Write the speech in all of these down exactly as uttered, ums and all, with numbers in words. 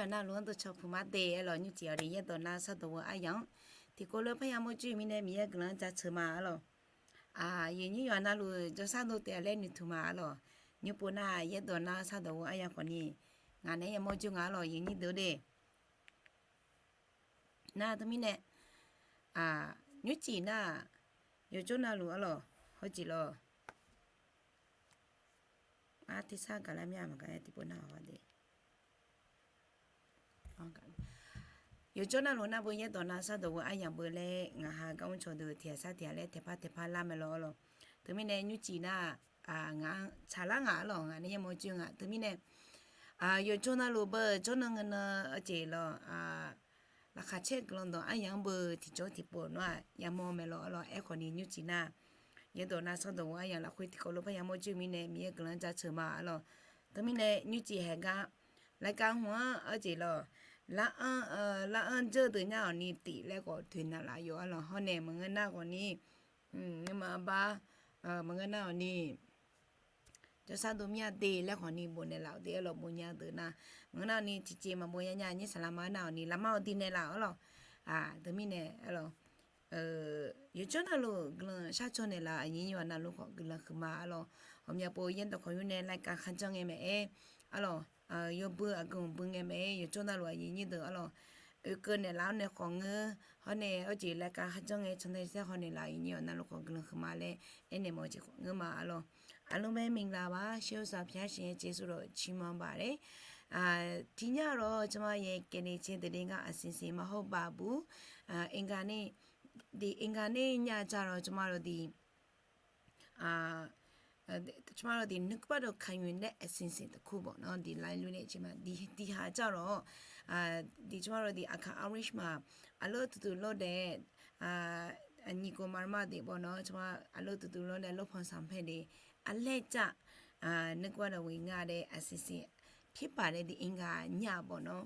Navluf-anr dawqcawq puq ma de arlawq, nymrcif-awq de yaerdawq nav sardawq ghoe aryamq-anr tiqkawv lof parya mawrjur-eu mirnae Miqyaer guiqlanq-anr jaceuq ma arlawq. Aqyuif nyir yawqha navluf jawrsar dov taef-a laer noeqtmq ma arlawq. Nymrpov nar yaerdawq nav sardawq ghoe aryamq khawfni ngaq naeq-aer yamawr jur nga arlawq, aqyuif nyir deuq de. Nar teumirnae, nymrcif nar-aq, yawjawr navluf arlawq, hawjeq lawq. Tersar gaqlar mya maqgaq-aer tiqpov nar-awq de. Yawjawr navluf nar beu yaerdawq nav sardawq ghoe aryamq beu laer ngaq ha gar mrcaw deuq tiqghaq sar tiqghaq laer taeqpar taeqpar lar mae lawr arlawq. Teumirnae nymrcif nar-aq, ngaq-anr tsaqlar ngaq arlawq, ngaq nae yamawr jur nga. Teumirnae yawjawr navluf beu jawrnan ngeunan arjeq lawq, laqkhaq caer guiqlanq dawq aryamq-anr beu tiqjawr tiqpov nawr-aq yamawr mae lawr arlawq. Aerkhawfni nymrcif nar-aq, yaerdawq nav sardawq ghoe aryamq lafkhoer tiqkawv lof parya mawrjur-eu mirnae Miqyaer guiqlanq-anr jaceuq ma arlawq. Teumirnae nymrcif haeq gar รายการ hmq-anr arjeq lawq, lar-anr, lar-anr dzeur deuq nya-awq ni tif laer khawf toeqnaq laf yawf arlawq. Hawr nae maqngeur nar khawfni, nuima bar, maqngeur nar-awq ni jawrsar dov mir-a de laer khawfni bofnaeq laf-awq de arlawq. Bofnya deuq nar, maqngeur nar-awq ni tiqjeq maqbof nya nya nyir saqlaq ma nar-awq ni laqma-awq di naeq laf arlawq. Teumirnae arlawq, yawjawr navluf guiqlanq sharcaw naeqlaf, aqnyir yawqha navluf khawf guiqlanq huiqma arlawq. Ghawqmya pov yaerdawq khawqnymr nae รายการ kharjanr ngae mae-aer arlawq. Yawbui aqgeu bui ngae mae-aer yawjawr navluf aqyuif nyir deuq arlawq, oekeuv naeqlaf-awr nae khawf ngeur. Hawr nae arjeq รายการ kharjanr ngae cantae saer haw naeqlaf, aqyuif nyir yawqha navluf khawf guiqlanq huiqma laer aernaeq mawf-eu jeq khawf ngeurma arlawq. Aqlmr bae မင်္ဂလာပါ, ရှေးဥစွာဘုရားရှင်ရဲ့ကျေးဇူးတော်ချီးမွမ်းပါတယ်. Tiqnya lawr, jawrma yaeq kaevle cae deuq le ngar aqsiq siq ma hawr baq buq, အင်္ဂါနေ့, ဒီအင်္ဂါနေ့ညကျတော့ ကျမတို့ဒီ ကျမတို့ဒီ နှုတ်ကပတ်တော်ခံယူတဲ့ အစီအစဉ်တစ်ခုပေါ့နော်, ဒီ live လုပ်တဲ့အချိန်မှာ ဒီ, ဒီဟာကျတော့, ဒီ ကျမတို့ဒီ အခါ outreach မှာ အလုပ်တူတူလုပ်တဲ့ ညီအစ်ကိုမောင်နှမတွေပေါ့နော်, ကျမ အလုပ်တူတူလုပ်တဲ့ လုပ်ဖော်ဆောင်ဖက်တွေ အလှည့်ကျ နှုတ်ကပတ်တော်ဝင်ငါတဲ့ အစီအစဉ်ဖြစ်ပါတယ်, ဒီအင်္ဂါညပေါ့နော်.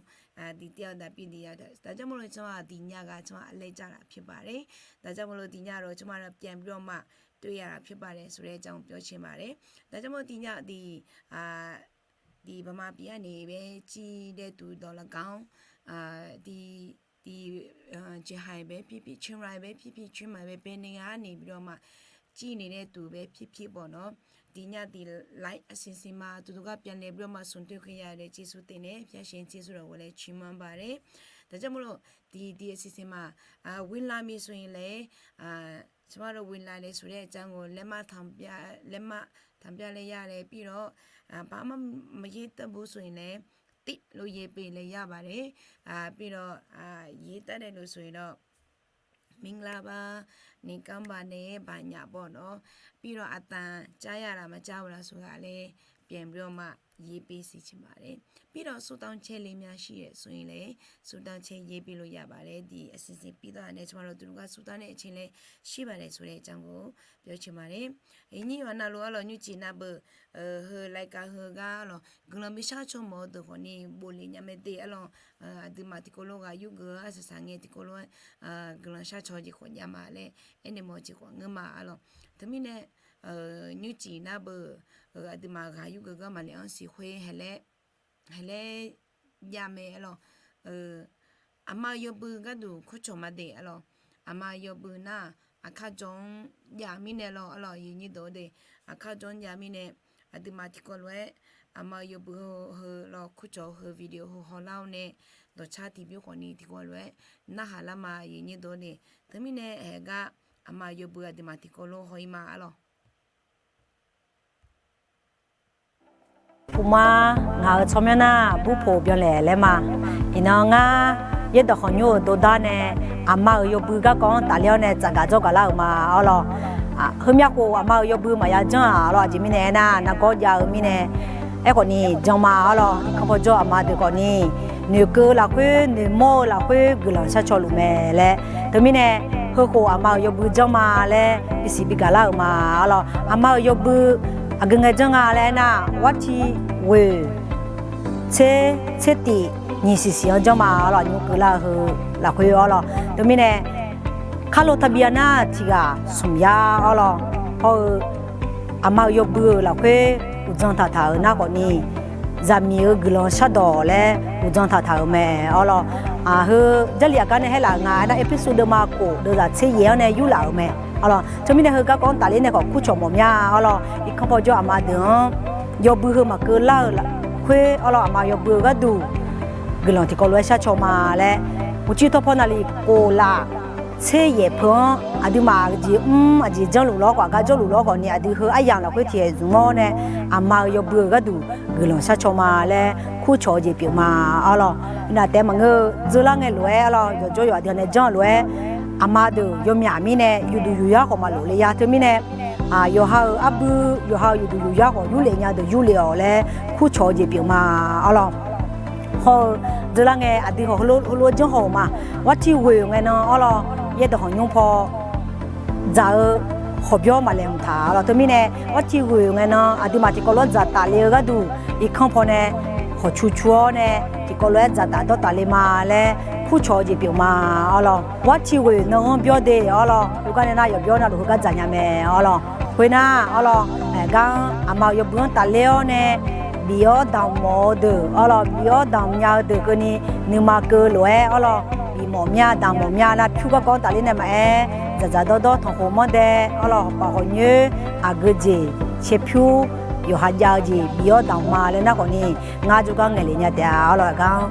ဒီတယောက်သာ ပြည့်နေရတော့, ဒါကြောင့်မို့လို့ ကျမ ဒီညက ကျမ အလှည့်ကျတာဖြစ်ပါတယ်. ဒါကြောင့်မို့လို့ ဒီညတော့ ကျမတို့ ပြန်ပြီးတော့မှ တွေ့ရတာဖြစ်ပါတယ်ဆိုတဲ့အကြောင်းကို ပြောချင်ပါတယ်. ဒါကြောင့်မို့လို့ ဒီည ဒီ အာ ဒီဗမာပြည်ကနေပဲ ကြည့်တဲ့သူသော်လည်းကောင်း, အာ ဒီ ဒီ အာ ရခိုင်ပဲဖြစ်ဖြစ် ချင်းရိုင်ပဲဖြစ်ဖြစ် ချင်းမိုင်ပဲ ဘယ်နေရာကနေပြီးတော့မှ ကြည့်နေတဲ့သူပဲဖြစ်ဖြစ်ပေါ့နော်, ဒီည ဒီ live အစီအစဉ်မှာ တူတူက ပြန်လည်ပြီးတော့မှ ဆုံတွေ့ခွင့်ရတဲ့ ကျေးဇူးတင်တယ်. ဘုရားရှင် ကျေးဇူးတော်ကိုလည်း ချီးမွမ်းပါတယ်. ဒါကြောင့်မို့လို့ ဒီ ဒီအစီအစဉ်မှာ အာ ဝင်လာပြီဆိုရင်လည်း အာ ကျမတို့ ဝင်လာတယ်ဆိုတဲ့အကြောင်းကို လက်မှတ်ထောင်ပြ, လက်မှတ်ထောင်ပြလို့ရတယ်. ပြီးတော့ အာ ဘာမှမရေးတတ်ဘူးဆိုရင်လည်း တစ်လို့ ရေးပေးလို့ရပါတယ်. အာ ပြီးတော့ အာ ရေးတတ်တဲ့လူဆိုရင်တော့ မင်္ဂလာပါ, နေကောင်းပါနဲ့, ဘာညာပေါ့နော်. ပြီးတော့ အသံကြားရလား မကြားဘူးလားဆိုတာလည်း ပြန်ပြီးတော့မှ ရေးပေးစေချင်ပါတယ်. ပြီးတော့ ဆုတောင်းချက်လေးများရှိတယ်ဆိုရင်လည်း ဆုတောင်းချက်ရေးပေးလို့ရပါတယ်. ဒီအစီအစဉ်ပြီးသွားတာနဲ့ ကျမတို့ တူတူက ဆုတောင်းတဲ့အချိန်လည်း ရှိပါတယ်ဆိုတဲ့အကြောင်းကို ပြောချင်ပါတယ်. အင်း ညီဝနာလို အလောင်း ညူကျီနာဘု ဟို လိုက်ကား ဟိုကား အလောင်း guiqlanq bi sharcaw mawf-eu deuq khawfni bofle nya mae de, အလောင်း aqduimaf tiqkawv lof ghaq yurgeuf-eu arsaq saq ngae tiqkawv lof-aer guiqlanq sharcaw jeq khawf jav ma laer aernaeq mawf-eu jeq khawf ngeur ma, အလောင်း teumirnae nyuciq nar beu, aqduimaf ghaq yurgeuf gar maqle-anr siq khoer haelaer jav mae, အလောင်း aqma-eu yawbui gharduq kurcawq ma de, အလောင်း aqma-eu yawbui nar-aq, aqkar jawr-anr jav mirnae lawr, အလောင်း yawnyir deuq-eu de, aqkar jawr-anr jav mirnae, aqduimaf tiqkawv lof-aer aqma-eu yawbui heu lawr kurcawq heu video heu hawlar-awr nae, dawqcar tiqbymr khawfni tiqkawv lof-aer narhaq lar ma, yawnyir deuq-eu de. Teumirnae haegar aqma-eu yawbui aqduimaf tiqkawv lof haw-ir ma, အလောင်း Puma, ngaq-euq tsawrmyanr nar Burpoq Byanlaeq laer ma. Iqnan ngar Yaerdawq Khanqnymr-euq dordar nae aqma-euq yawbui garkawv-anr tafler-awr nae tsafgaq dzawrgaq lar-euq ma, အလောင်း. Heumyav khof aqma-euq yawbui maqya janr-aq, အလောင်း aqjeq mirnae aernar, nargawr jav-eu mirnae, aerkhawfni jan ma, အလောင်း. Kanr paw jawr aqma deuq khawfni noeqkeuv-eu lafkhoer, noeqmawr-eu lafkhoer guiqlanq sharcaw luf mae laer. Teumirnae heukhof aqma-euq yawbui janr ma laer bisiq bigaq lar-euq ma, အလောင်း. Aqma-euq yawbui aqgeu ngae janr nga laer aernar, warti ghoeq tser, tser tif nyiq siq siq-anr janr ma, အလောင်း. Nymr keuvlar-eu heu lafkhoer, အလောင်း. Teumirnae ค่าลงทะเบียน nar tiq ghaq smq yar, အလောင်း. Hawr-eu aqma-euq yawbui-euq lafkhoer uqdzan taqtaq-euq nar khawfni, zaqmiq-eu guiqlanq shardawq laer uqdzan taqtaq-euq mae. Arlawr, heu Jarlif aqgar nae haerlaf-euq nga aernar, Erpersu deuvma khof deuvzaq tser yaeq-anr nae yurlaf-euq mae. Arlawr, teumirnae heugar kawv-anr tafler nae khawf kurcawq mawf mya. Arlawr, irkanr paw jawr aqma deuq-anr yawbui heu maqkeuv lar-euq khoer, arlawr, aqma yawbui-eu gharduq guiqlanq tiqkawv lof-aer shar caw ma laer, uqcif tawqpaw naqliq khof laf tser yaeq peu-anr aqduimaf aqjeq mr aqjeq janrluf lawr khawf, aqgar jawrluf lawr khawf ni, aqdui heu aryamq lafkhoer tiqkhaeq zmq-awr nae, aqma-eu yawbui-eu gharduq guiqlanq shar caw ma laer kurcawq-eu jeq pyeuf ma. Arlawr, iqnav taef maqngeur-eu dzeurlar ngae lof-aer, arlawr, yawqjawr yawqha aqdui-anr nae janr-eu lof-aer, aqma deuq yawmyaq mirnae yufduq yufyar khawf maqlof le ya. Teumirnae, yawqha-euq arbui, yawqha-euq yufduq yufyar khawf yurlef nya deuq yurlef-awq laer kurcawq-eu jeq pyeuf ma. Arlawr, hawr-eu dzeurlar ngae aqdui khawf heulof-aer janr haw-euq ma. Artiq ghoeq-euq ngae nan, arlawr, yaerdawq khanqnymr paw dzaq-eu hawqbyawr maqlaeq mqtaq. Arlawr, teumirnae artiq ghoeq-euq ngae nan aqduimaf tiqkawv lof-aer dzaqtaf le-eu gharduq, irkanr paw nae hawqcu cu-awr nae tiqkawv lof-aer dzaqtaf dawrtaf le ma laer kurcawq-eu jeq pyeuf ma. Arlawr, artiq ghoeq nan-anr byawr de. Arlawr, heugar nae nar yawqbyawr navluf heugar dzaq nya mae. Arlawr, khoernar, arlawr, aqgar-anr aqma-euq yawbui-anr tafler-awr nae bif-awr damq mawf-eu deuq, arlawr, bif-awr damq nya-eu deuq keuvni nuima keuv lof-aer, arlawr, bif mawf mya damq mawf mya nar pyur garkawv-anr tafler nae maqaer, dzaqdzaq dawrdawr tanqkhof manr dae, arlawr, hawpaf hawqnyoer aqgeu jeq caerpyur yawqha jav-eu jeq bif-awr damq ma laer nar khawf ni, ngar jawrgar ngaeqlef nya taef-a. Arlawr, aqgar-anr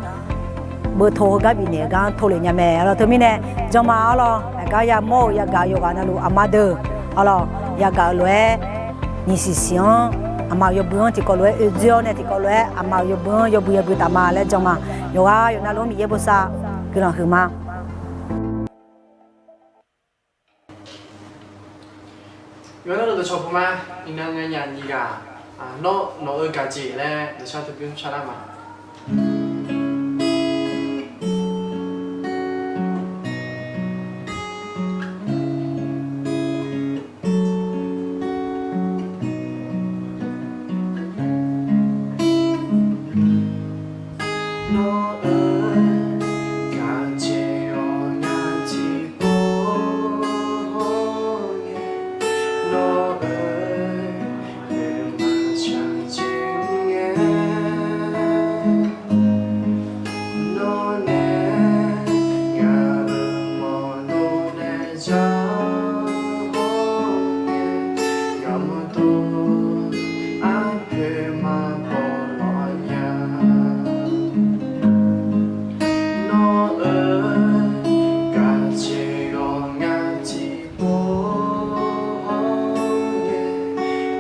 beuto heugar bifnaeq-eu gar-anr tov lef nya mae. Arlawr, teumirnae janma, arlawr, aqgar yamawr-eu yagaq-eu yawqghaq navluf aqma deuq, arlawr, yagaq-eu lof-aer nyiq siq siq-anr aqma-euq yawbui-anr tiqkawv lof-aer oedzoer-awr nae tiqkawv lof-aer aqma-euq yawbui-anr yawbui yawbui taf ma laer janma. Yawqghaq yawqnavluf-anr Miqyaer bosav guiqlanq huiq ma. Yawqha navluf dawqcawq puq ma. Iqnan ngae nyaf nyiq ghaq, nawr nawq-eu gaqjeq laer dawqshar teu bymr sharlar ma. Nawr-eu gaqjeq-awr ngar tiqpov hawr ngae, nawr-eu nuima shaqjeq ngae. Nawr nae ngaq-euq mawrdo nae ja hawr ngae, yawmuiq dov arpoeq maqbaw lawq nya. Nawr-eu gaqjeq-awr ngar tiqpov hawr ngae,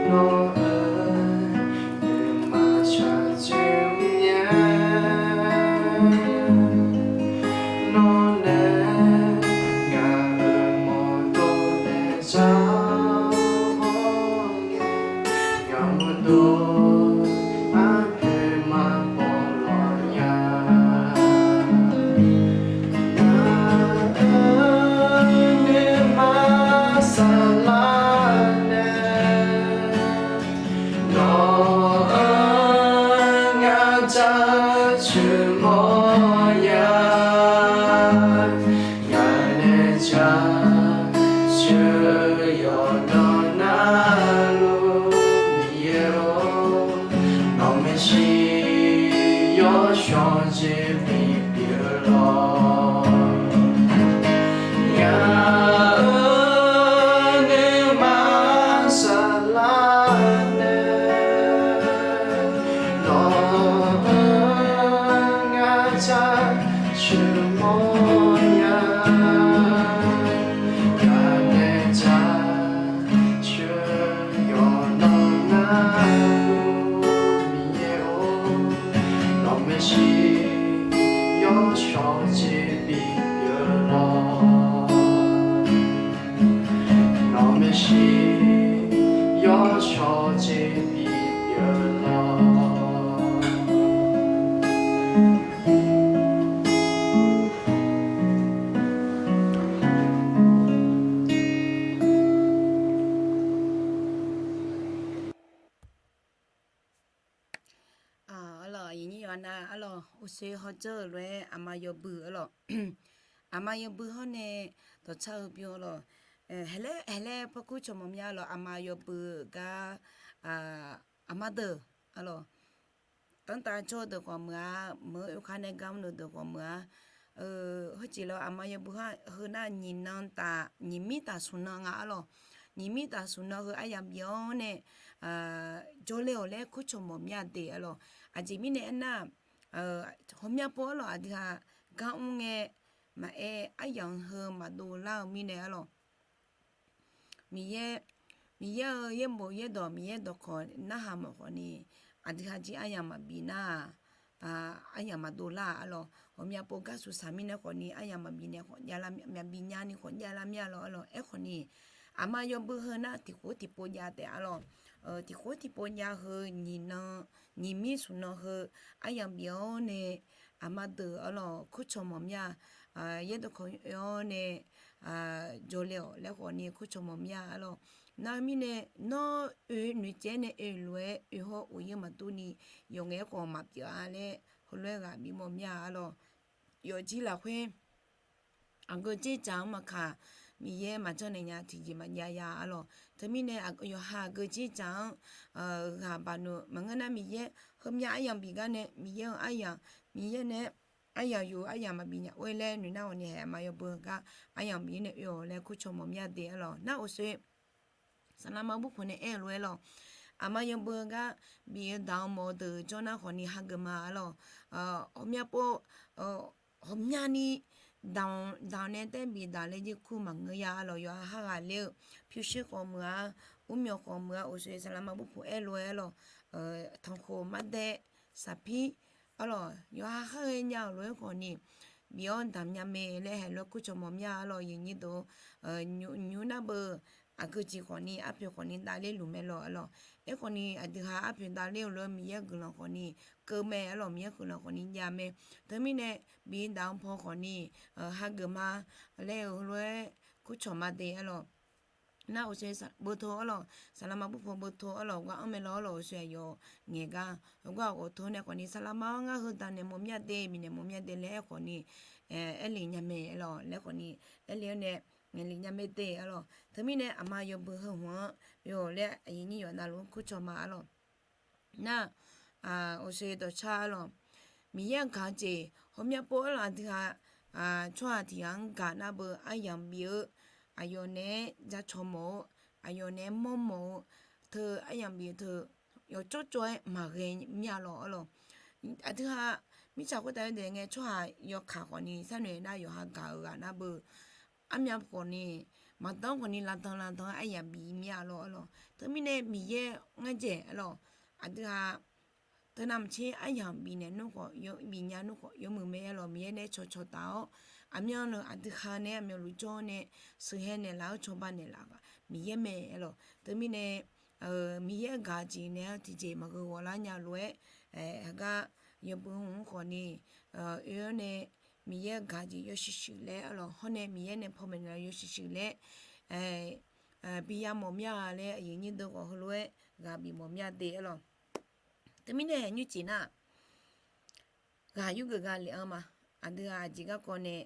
nawr-eu nuima shaqjeq ngae. Nawr nae ngaq-euq mawrdo nae ja hawr ngae, yawmuiq dov arpoeq maqbaw lawq nya. Ngaq-euq nuima saflar nae, nawq-eu ngaq jaceuq mawrnya. Ngaq nae jaceuq yawqnan narluf Miqyaer-or, nawq maeqshi yawshawr jeq bipyeuf lawq. Ngaq-euq nuima saflar nae, nawq-eu ngaq jaceuq mawrnya. Ngaq nae jaceuq yawqnan narluf Miqyaer-or, nawq maeqshi yawshawr jeq bipyeuf lawq. Nawq maeqshi yawshawr jeq bipyeuf lawq. Arlawq, aqyuif nyir yawqha nav, arlawq, uqshoe hawdzeur-euq lof-aer aqma yawbui, arlawq, aqma yawbui hawr nae dawqtsar-eu bymr, arlawq, haeqlaer haeqlaer parkur cawq mawf mya, arlawq, aqma yawbui gar, aqma deuq, arlawq, danrtav jawr-eu deuq khawf meuq-a, meuq-eu oekar nae gar mr-eu deuq khawf meuq-a. Heujeq lawr, aqma yawbui heu nar nyiq nan taf, nyiq mir taf smq nan nga arlawq. Nyiq mir taf smq nan heu aryamq bif-awr nae jawrle-awq laer kurcawq mawf mir-a de arlawq. Aqjeq mirnae aernar, hawmya pov arlawq, aqdui-aq gar mr ngae maqaer, aryamq heu maqdov lar-eu mirnae arlawq. Miqyaer, Miqyaer-euq yaerbof yaerdawq, Miqyaer dawqkawq narhaq mawf khawfni, aqdui haq jir aryamq maqbif nar-aq, aryamq maqdov lar-aq arlawq. Ghawqmya pov gar suqsaq mirnae khawfni aryamq maqbif nae khawf jav lar, maqbif nya ni khawf jav lar mir-a lawr arlawq. Aerkhawfni, aqma yawbui heu nar tiqkhof tiqpov jav taef arlawq. Tiqkhof tiqpov jav heu nyiq nan, nyiq mir smq nan heu aryamq bif-awr nae, aqma deuq arlawq kurcawq mawf mir-a. Yaerdawq kawq oe-awr nae jawrle-awq laer khawfni kurcawq mawf mir-a arlawq. Nar-eu mirnae, nawr oe noeqtsaev nae oe lof-aer oe hawr uqyuir maqdur ni yawqngaef-aer khawf maqpyeuf-a laer heulof-aer ghaq bimawf mir-a arlawq. Yawfjir lafkhoer aqgeu dzerdzaq-anr maqkaq, Miqyaer maqjanr naeq nya tiqjeq maqjav ya arlawq. Teumirnae yawqha aqgeu dzerdzaq-anr ghaq baq noeq maqngeur nar, Miqyaer heumya aryamq bif gar nae Miqyaer-euq aryamq, Miqyaer nae aryamq yuf aryamq maqbif nya or laer noeq nar ghawqni haeq aqma yawbui gar aryamq bif nae oe-awq laer kurcawq mawf mir-a de arlawq. Nar uqshoe saqlaqma burpoq nae aer-eu lof-aer lawq, aqma yawbui gar bif-eu daq-eu mawf-eu deuq jawr nar khawfni hageuf ma arlawq. Ghawqmya pov, ghawqmyani daq-awq nae taer bif daq laer jir kur maqngeur ya arlawq. Yawqha hageuf ler-eu pyurshuir khawf meuq-a, urmyawq khawf meuq-a, uqshoe saqlaqma burpoq aer lof-aer lawq, tanqkhof mardae saqpir arlawq, yawqha khar ghaenya-euq lof-aer khawfni bif-awr damq nya mae laer haeq lof-aer kurcawq mawf mir-a arlawq. Yawqnyir deuq, nymr nar beu aqgeu jeq khawfni arpoeq khawfni davler luf mae lawq arlawq. Aerkhawfni aqdui haq arpoeq davler-eu lof-aer Miqyaer guiqlanq khawfni keuv mae arlawq, Miqyaer guiqlanq khawfni jav mae. Teumirnae bif daq-eu paw khawfni hageuf ma laer-eu lof-aer kurcawq ma de arlawq. Nar uqshoe beuto arlawq, saqlaqma burpoq beuto arlawq, gar anr mae lawr arlawq, uqshoe aqyawf ngaeq gar heugar ghawqto nae khawfni saqlaqma-awr ngar heu daq naeq mawf mir-a de, bifnaeq mawf mir-a de laer aerkhawfni aerlef nya mae arlawq. Laer khawfni aerlef-awr nae ngaeqlef nya mae de arlawq. Teumirnae aqma yawbui heu hmq-anr oe-awq laer aqyuif nyir yawqha navluf-anr kurcawq ma arlawq. Nar uqshoe dawqcar arlawq, Miqyaer-anr gaq-eu jeq ghawqmya pov arlawq, aqdui haq tsawrhaq tiq ghaq-anr gaq nar beu aryamq bif-eu, aqyawf naeq-aer jacawq mawf-eu, aqyawf naeq-aer mawrmawf-eu teu aryamq bif-eu teu yawqcawv cawv-aer maqghae mir-a lawq arlawq. Aqdui haq mirtsaq khoertav yawdaef ngae tsawrhaq yawkaq khawfni sharnoeq nar yawqha gaq-eu ghaq nar beu armyav khawfni maqdan khawfni lavdan lavdan-aer aryamq bif mir-a lawq arlawq. Teumirnae Miqyaer ngar dzaeq arlawq, aqdui haq teunav maqtser aryamq bifnaeq nmr khawf, bifnya nmr khawf yawmuiq mae arlawq. Miqyaer nae cawqcawq taf-awr aqmyanluf aqdui haq nae aqmyanluf jawr nae sheuqhae naeqlaf-awr cawba naeqlaf-eu ghaq Miqyaer mae arlawq. Teumirnae Miqyaer gaq jeq naeq-aer tiqjeq maqgheu ghawqlar nya lof-aer, heugar yawbui hmq-anr khawfni oe-awr nae Miqyaer gaq jeq yawshuif shuif laer arlawq, hawr nae Miqyaer nae pawmaeq naeqlaf yawshuif shuif laer biya mawf mir-a laer aqyuif nyir deuq khawf heulof-aer ghaq bif mawf mir-a de arlawq. Teumirnae nymrcif nar ghaq yurgeuf ga lef-anr ma. Aqdui aqjeq garkawv nae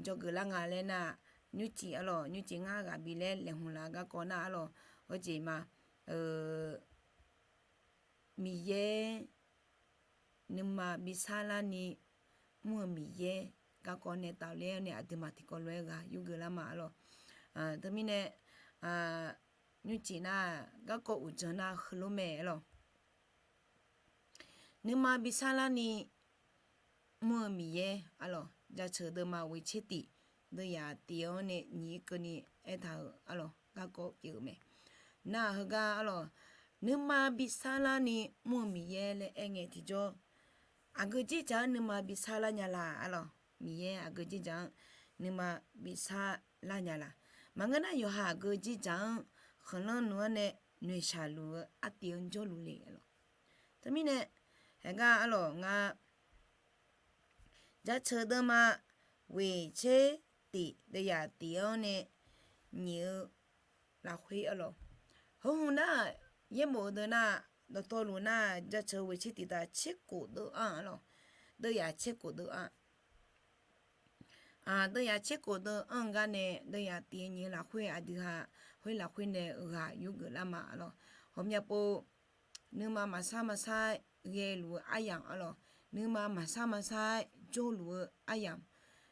dzawgeuf lar nga laer nar, nymrcif arlawq, nymrcif ngar ghaq bif laer laeqhmq laf garkawv nar arlawq, heujeq ma. Miqyaer nuima bi sarlarni mr-eu Miqyaer garkawv nae tafler-awr nae aqduimaf tiqkawv lof-aer ghaq yurgeuf lar ma arlawq. Teumirnae nymrcif nar garkawv uqdzan nar heulof mae arlawq. Nuima bi sarlarni mr-eu Miqyaer arlawq, jaceuq deuvma ghoeq tser tif deuvyaq tif-anr nae nyiq keuvni aertaq-euq arlawq, garkawv pyeuf-eu mae. Nar heugar arlawq, nuima bi sarlarni mr-eu Miqyaer laer aerngae tiqjawr, aqgeu dzerdzaq-anr nuima bi sarlar nya la arlawq. Miqyaer aqgeu dzerdzaq-anr nuima bi sarlar nya la. Maqngeur nar yawqha aqgeu dzerdzaq-anr khanqlanr nui-anr nae noeqshaq luf-eu artiv-anr jawrluf le arlawq. Teumirnae heugar arlawq ngar jaceuq deuvma ghoeq tser tif deuvyaq tif-anr nae nyiq-eu lafkhoer arlawq, heu hmq nar-aq, yaerbof-eu deuq nar, dawqtawvluf nar jaceuq ghoeq tser tif taf tser kof deuv-anr arlawq, deuvyaq tser kof deuv-anr deuvyaq tser kof deuv-anr gar nae deuvyaq tif nyiq-eu lafkhoer aqdui haq khoer lafkhoer nae ghaq yurgeuf lar ma arlawq. Ghawqmya pov nuima maqsar maqsar ghaeluf-eu aryamq arlawq, nuima maqsar maqsar-aer jawrluf-eu aryamq,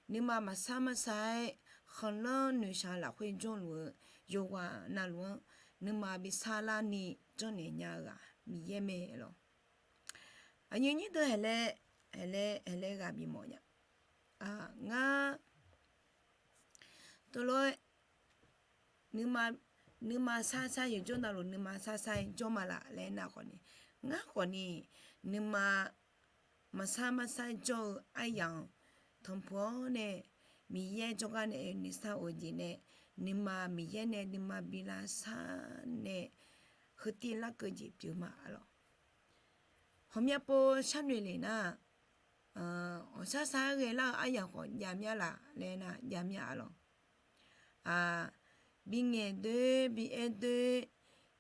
nuima maqsar maqsar-aer khanqlanr noeqshaq lafkhoer jawrluf-eu yawqghaq navluf-anr nuima bi sarlarni janrnaeq nya-eu ghaq Miqyaer mae lawq. Aqyuif nyir deuq haeqlaer, haeqlaer, haeqlaer ghaq bimawf nya. Ngar teulof-aer nuima, nuima sarsar yawqjawr navluf nuima sarsar-aer jawr ma laf laer nar khawfni, ngar khawfni nuima maqsar maqsar jawr-eu aryamq-anr tanqpuq-awr nae, Miqyaer jawrgar nae oe nuisar of-eu jeq nae, nuima Miqyaer nae nuima bi lavsar nae heutiv larkeuv jeq pyeuf ma arlawq. Ghawqmya pov sharnoeq lef nar, ghawqshar shar-aer ghaelar-eu aryamq khawf jav mya laf laer nar jav mya arlawq. Bingaeq doer, bi aer doer,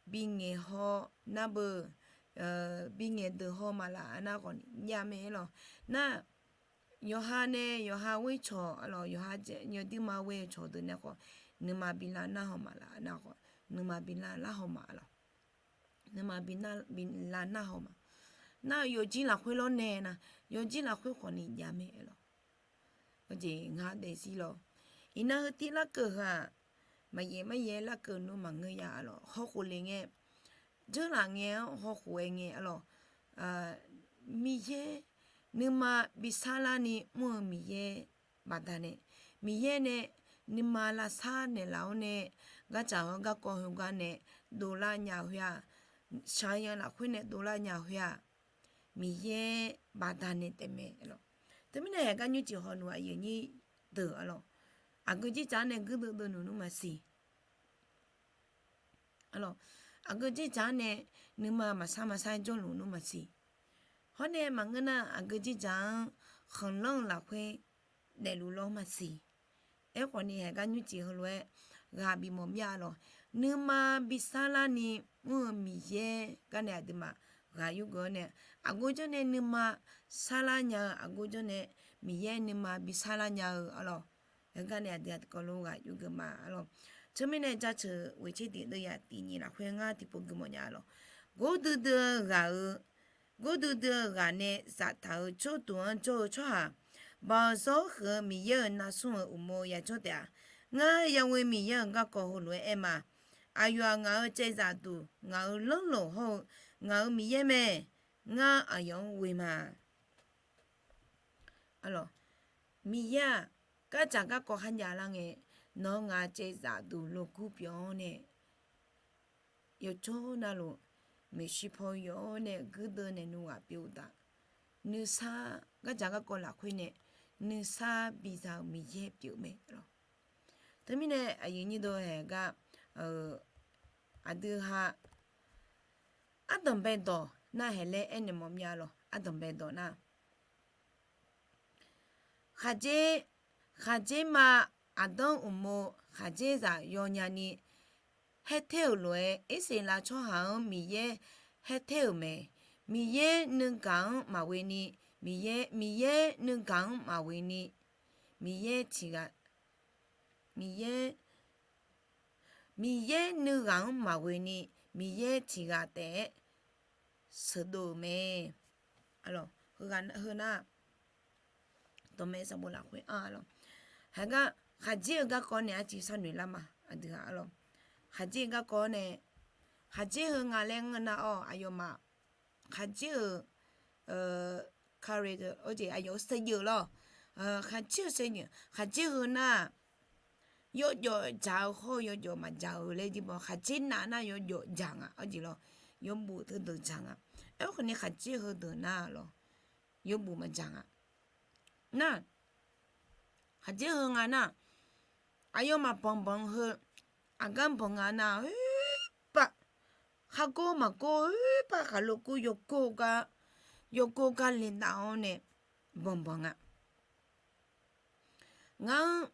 bingaeq haw, narbeuq bingaeq deuq haw ma laf nar khawfni jav mae arlawq. Nar yawqha nae yawqha ghoer cawq arlawq, yawqha yawduirma ghoer-eu cawqdeuq nae khawf nuima bi lav narhaw ma laf nar khawf nuima bi lav narhaw ma arlawq. Nuima bi lav narhaw ma. Nar yawqjir lafkhoer lawr nae nar, yawqjir lafkhoer khawfni jav mae arlawq. Aqjeq ngar daefzir lawr. Iqnan heutiv larkeuv heu-aq, maqyaef maqyaef larkeuv nmr maqngeur ya arlawq. Hawkhof le ngae, dzeurlaf ngae-anr hawkhof-aer ngae arlawq. Miqyaer nuima bi sarlarni mr-eu Miqyaer baqdanae, Miqyaer nae nuima lavsar naeqlaf-awr nae, gardzaq-awr garkawv heugar nae dovlar nya khoer-aq, shaqyan lafkhoer nae dovlar nya khoer-aq, Miqyaer baqdanae taefmae lawq. Teumirnae haeqgar nymrcif hawluf aqyuif nyir deuq arlawq, aqgeu dzerdzaq-anr nae guirdeuv deuv nmr maqsiq. Aqgeu dzerdzaq-anr nae nuima maqsar maqsar jawrluf nmr maqsiq. Hawr nae maqngeur nar, aqgeu dzerdzaq-anr khanqlanr-eu lafkhoer daefluf lawr maqsiq. Aerkhawfni haeqgar nymrcif heulof-aer ghaq bimawf mya lawq. Nuima bi sarlarni mr-eu Miqyaer gar nae aqduimaf ghaq yurgeuf-awr nae, aqgeu janr nae nuima sarlar nya-eu, aqgeu janr nae Miqyaer nuima bi sarlar nya-eu arlawq. Heugar nae aqdui aqkawv lof ghaq yurgeuf ma arlawq. Teumirnae jaceuq ghoeqtser tiq deuv ya tiq nyiq lafkhoer ngar tiqpov geufmawf nya lawq. Gordui dui-eu ghaq-eu, gordui dui-eu ghaq nae zaftaq-euq tsawrduq-anr jawr-eu tsawrhaq, Baoq zawr huiq-eu Miqyaer-euq narsmr-euq uqmov yajawr taef-a. Ngar yaghoe Miqyaer-euq garkawv heulof-aer aer ma. Aqyawf-aq ngaq-euq caevzaq duq, ngaq-euq lanrloq hawr-eu ngaq-euq Miqyaer mae. Ngar aqyawf-anr ghoe ma. Arlawq, Miqyaer-aq, gardzaq garkawv kharjav lar ngae, nawq-eu ngaq caevzaq duq lokur pyeuf-awr nae, yawqjawr navluf maeqshi paw yawf-awr nae guirdeuv naeq nmr ghaq pyeuf-eu taf. Nuisar, gardzaq garkawv lafkhoer nae nuisar biza-euq Miqyaer pyeuf mae lawq. Teumirnae aqyuif nyir deuq haeqgar, aqdui ha ardanqbae dawq nar haeq laer aernaeq mawf mya lawq. Ardanqbae dawq nar, khaqdzer, khaqdzer ma aqdanr uqmov khaqdzerzaq yawnyani haer ter-euq lof-aer, Irsaqleqlav tsawrhaq-anr Miqyaer haer ter-euq mae. Miqyaer nuigaq-anr maqghoe ni, Miqyaer, Miqyaer nuigaq-anr maqghoe ni, Miqyaer tiq ghaq, Miqyaer, Miqyaer nuighaq-anr maqghoe ni, Miqyaer tiq ghaq taef-aer sheuqdov-euq mae. Heu nar, dawqmaeq sanqbof lafkhoer anr-a lawq. Haeqgar khaqdzer-eu garkawv nae arciv sharnoeq lar ma, aqdui-aq arlawq. Khaqdzer-eu garkawv nae, khaqdzer heu nga laer ngeur nar-awr aqyawfmaf khaqdzer-euq kare-eu jeq aqyawf-euq saevdzeuf lawr. Khaqdzer-eu saevdzeuf, khaqdzer heu nar, yawjawf dzaq-eu hawr-eu yawjawf maqdzaq-eu laer jir baw. Khaqdzer nav nar yawjawf dzaq nga, arjeq lawr, yawbuf teudeuq dzaq nga. Aerkhawf ni khaqdzer heudeuq nar lawr, yawbuf maqdzaq nga. Nar, khaqdzer heu nga nar, aqyawfmaf banq banq heu, aqgar banq nga nar, oerpar, khaqgor maqgor oerpar khaqlo kur yawgor gar, yawgor gar le dav-awr nae banq banq nga. Ngar-anr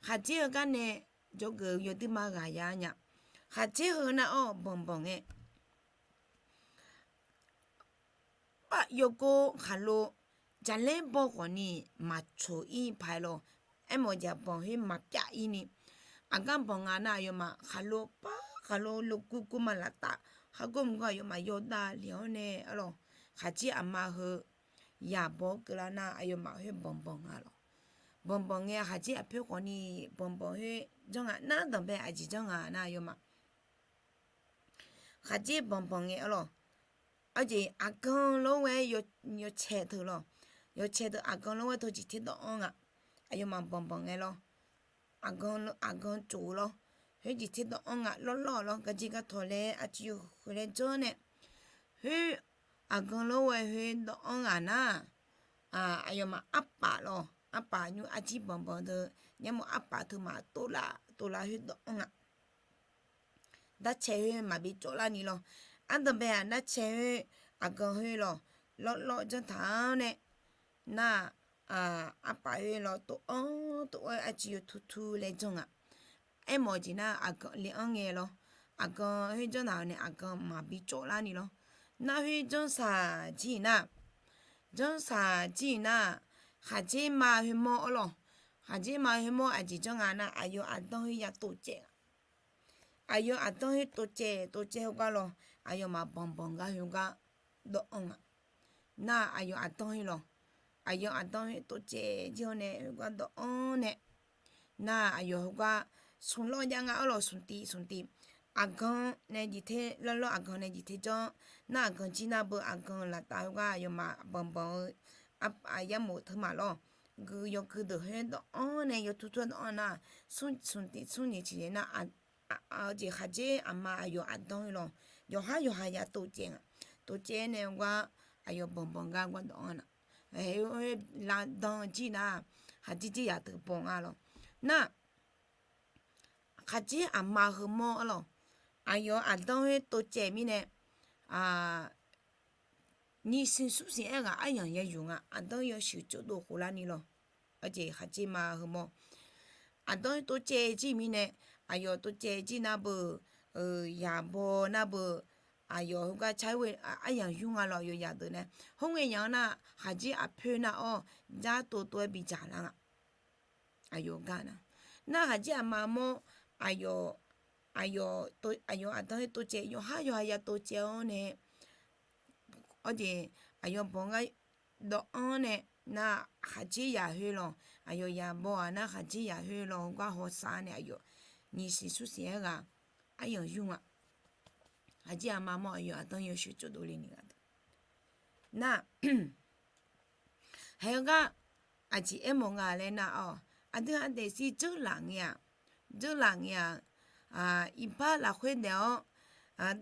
khaqdzer heu gar nae jawrgeuf-eu yawduirma ghaq ya nya. Khaqdzer heu nar-awr banq banq ngae, paf yawgor khaqlo jaqlaer baw khawf ni maqcoq ir paq-aer lawr. Aermawf-eu jeq-aq banq khoer maqpyav ir ni, aqgar banq nga nar aqyawfmaf khaqlo par khaqlo lokur kur ma laf taf. Khaqgor maqgor aqyawfmaf yawdav le-awr nae arlawq, khaqdzer aqma heu yaqbaw-awr keuvlar nar, aqyawfmaf khoer banqbanq nga lawq. Banqbanq ngae, khaqdzer aqpoer khawfni banqbanq khoer janr nga. Nar danqbae aqjeq janr nga nar, aqyawfmaf khaqdzer banqbanq ngae arlawq. Arjeq aqgan lawr-aer yawcae teu lawq. Yawcae teu aqgan lawr-aer teu jeq ter dawv-anr nga. Aqyawfmaf banqbanq ngae lawr. Aqgan tsof-eu lawr. Khoer jeq ter dawv-anr nga, lawrlawr lawr, garjir gartawq laer arcuiv yawhuiq laer janr nae. Khoer aqgan lawr-aer khoer dawv-anr nga nar, aqyawfmaf arpaf lawq, arpaf nymr arjir banqbanq deuq, nyarmawf arpaf teu maq tov laf tov laf khoer dawv-anr nga. Darcae khoer maqbi cawvlar ni lawr. Ardanqbae-aq darcae khoer aqgan khoer lawq, lawrlawr janr taq-anr nae, nar, arpaf khoer lawr tov-anr tov-aer arcuiv yawtur tur laer janr nga. Aermawf-eu jeq nar, aqgan le-anr ngae lawr. Aqgan khoer janr taq-euq nae aqgan maqbi cawvlar ni lawr. Nar khoer janr saq jir-iq nar, janr saq jir-iq nar, khaqdzer ma khoermawr arlawq. Khaqdzer ma khoermawr aqjeq janr nga nar, aqyawf aqdanr khoer ya tov caev nga. Aqyawf aqdanr khoer tov caev tov caev heugar lawq, aqyawfmaf banqbanq gar khoergar dawv-anr nga. Nar aqyawf aqdanr khoer lawq, aqyawf aqdanr khoer tov caev jir-anr nae khoergar dawv-anr nae, nar aqyawf heugar smq lawr jav nga arlawq, smq tiv smq tiv. Aqgan nae jeq ter lawrlawr, aqgan nae jeq ter janr. Nar aqgan jir nar beu aqgan laftav heugar aqyawfmaf banqbanq-eu yarmof teu maq lawr. Gui yawgui deuq khoer dawv-anr nae yawtur tur dawv-anr nar, smq tiv smr nyiq ciq nyiq nar, jeq khaqdzer aqma aqyawf aqdanr khoer lawq, yawqhar yawqha ya tov caev nga. Tov caev nae gar aqyawf banqbanq gar gar dawv-anr nar, lavdan jir nar, khaqdzer jir yaq deuq banq nga lawq. Nar khaqdzer aqma heumawr arlawq, aqyawf aqdanr khoer tov caev mirnae, nyiq siq smr siq aerghaq aryamq ya yuf nga. Aqdanr yawshuif tsovdov khoflar ni lawq. Arjeq khaqdzer ma heumawr, aqdanr khoer tov caev jir mirnae, aqyawf tov caev jir nar beu, yaqbaw nar beu, aqyawf heugar car-ir aryamq yur nga lawq, aqyawf yaq deuq nae. Khoerngae yaq-anr nar, khaqdzer aqpoer nar-awr, jar tov tov-aer bidzaq lar nga. Aqyawf gar nar, nar khaqdzer aqma mawr, aqyawf, aqyawf aqdanr khoer tov caev, yawqhar yawqha ya tov caev-awr nae, arjeq aqyawf banq gar dawv-anr nae, nar khaqdzer yaq khoer lawq, aqyawf yaqbaw-aq nar khaqdzer yaq khoer lawq, gar hawsav nae aqyawf nyiq siq smr siq aerghaq aryamq yur nga. Khaqdzer aqma mawr aqyawf aqdanr yawshuif tsovdov le ni gaq deuq nar, haegar aqjeq aermawf nga laer nar-awq, aqdui-aq daefzir dzeurlaf ngae-aq, dzeurlaf ngae-aq, iqbax lafkhoer daef-awr,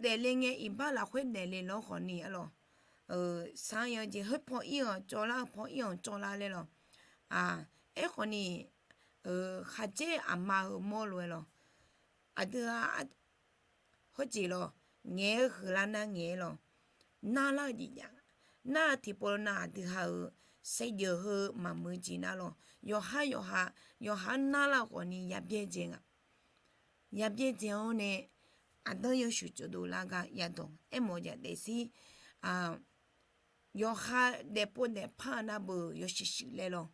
daefle ngae iqbax lafkhoer daefle lawr khawfni arlawq, sanr-eu jeq khoer paw ir-anr cawvlar, paw ir-anr cawvlar laer lawq. Aerkhawfni, khaqdzer aqma heumawr lof-aer lawq, aqdui-aq khoerjeq lawq, ngaeq-eu huiqlar nar ngaeq-aer lawq, narlar-eu jeq jav, nar-eu tiqpov nar aqdui ha-euq saevdzeuf heu maqmuiq jeq nar lawq, yawqhar yawqha, yawqhar narlar-eu khawfni yabyaerdzae nga. Yabyaerdzae-awr nae, aqdanr yawshuif tsovdov lar gar yadawq aermawf-eu jeq daefzir, yawqha daefpov daefpar-eu nar beu yawshuif shuif laer lawq,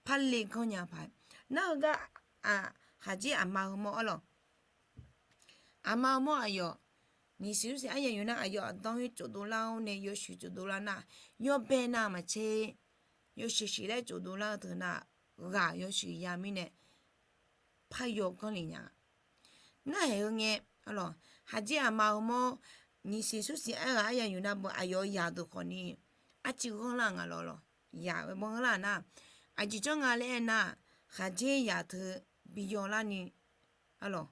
parle ganr nya paq. Nar-eu gar, khaqdzer aqma heumawr arlawq, aqma heumawr aqyawf nyiq siq smr siq aryamq yur nar aqyawf aqdanr khoer tsovdov lar-awr nae yawshuif tsovdov lar nar, yawbae nav maqtser, yawshuif shuif laer tsovdov lar-eu teu nar, ghaq yawshuif ya mirnae paryaw ganr le nya. Narhaq-eu ngae, arlawq, khaqdzer aqma heumawr nyiq siq smr siq aerghaq aryamq yur nar beu aqyawf-eu yaq deuq khawfni arcuiv ghanrlar nga lawq lawq. Yaq-eu bawr ghanrlar nar, aqjeq janr nga laer aernar, khaqdzer yaq teu bi yawlar ni arlawq,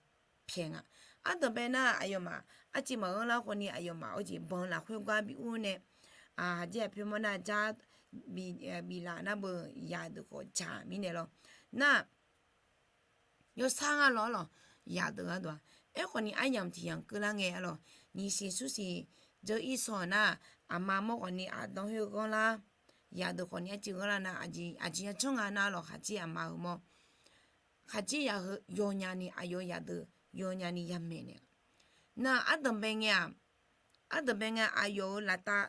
pyaeq nga. Ardanqbae nar aqyawfmaf arcuiv maqghanr lar khawfni aqyawfmaf-eu jeq banq lafkhoer gar bi ur nae, khaqdzer aqpoer mawr nar jar biflaf nar beu yaq deuq khawf dzaq mirnae lawq. Nar yawsar ngar lawq arlawq, yaq deuq gharduq-aq. Aerkhawfni aryamq tiq yamq keuvlar ngae arlawq, nyiq siq smr siq dzeur ir saw nar, aqma mawr khawfni aqdanr khoer ghanrlar, yaq deuq khawfni arcuiv ghanrlar nar, aqjeq yajanr nga nar lawq, khaqdzer aqma heumawr, khaqdzer yaq heu yawnyani aqyawf yaq deuq yawnyani yamaeq naeq. Nar ardanqbae ngae-aq, ardanqbae ngae aqyawf-eu laftav,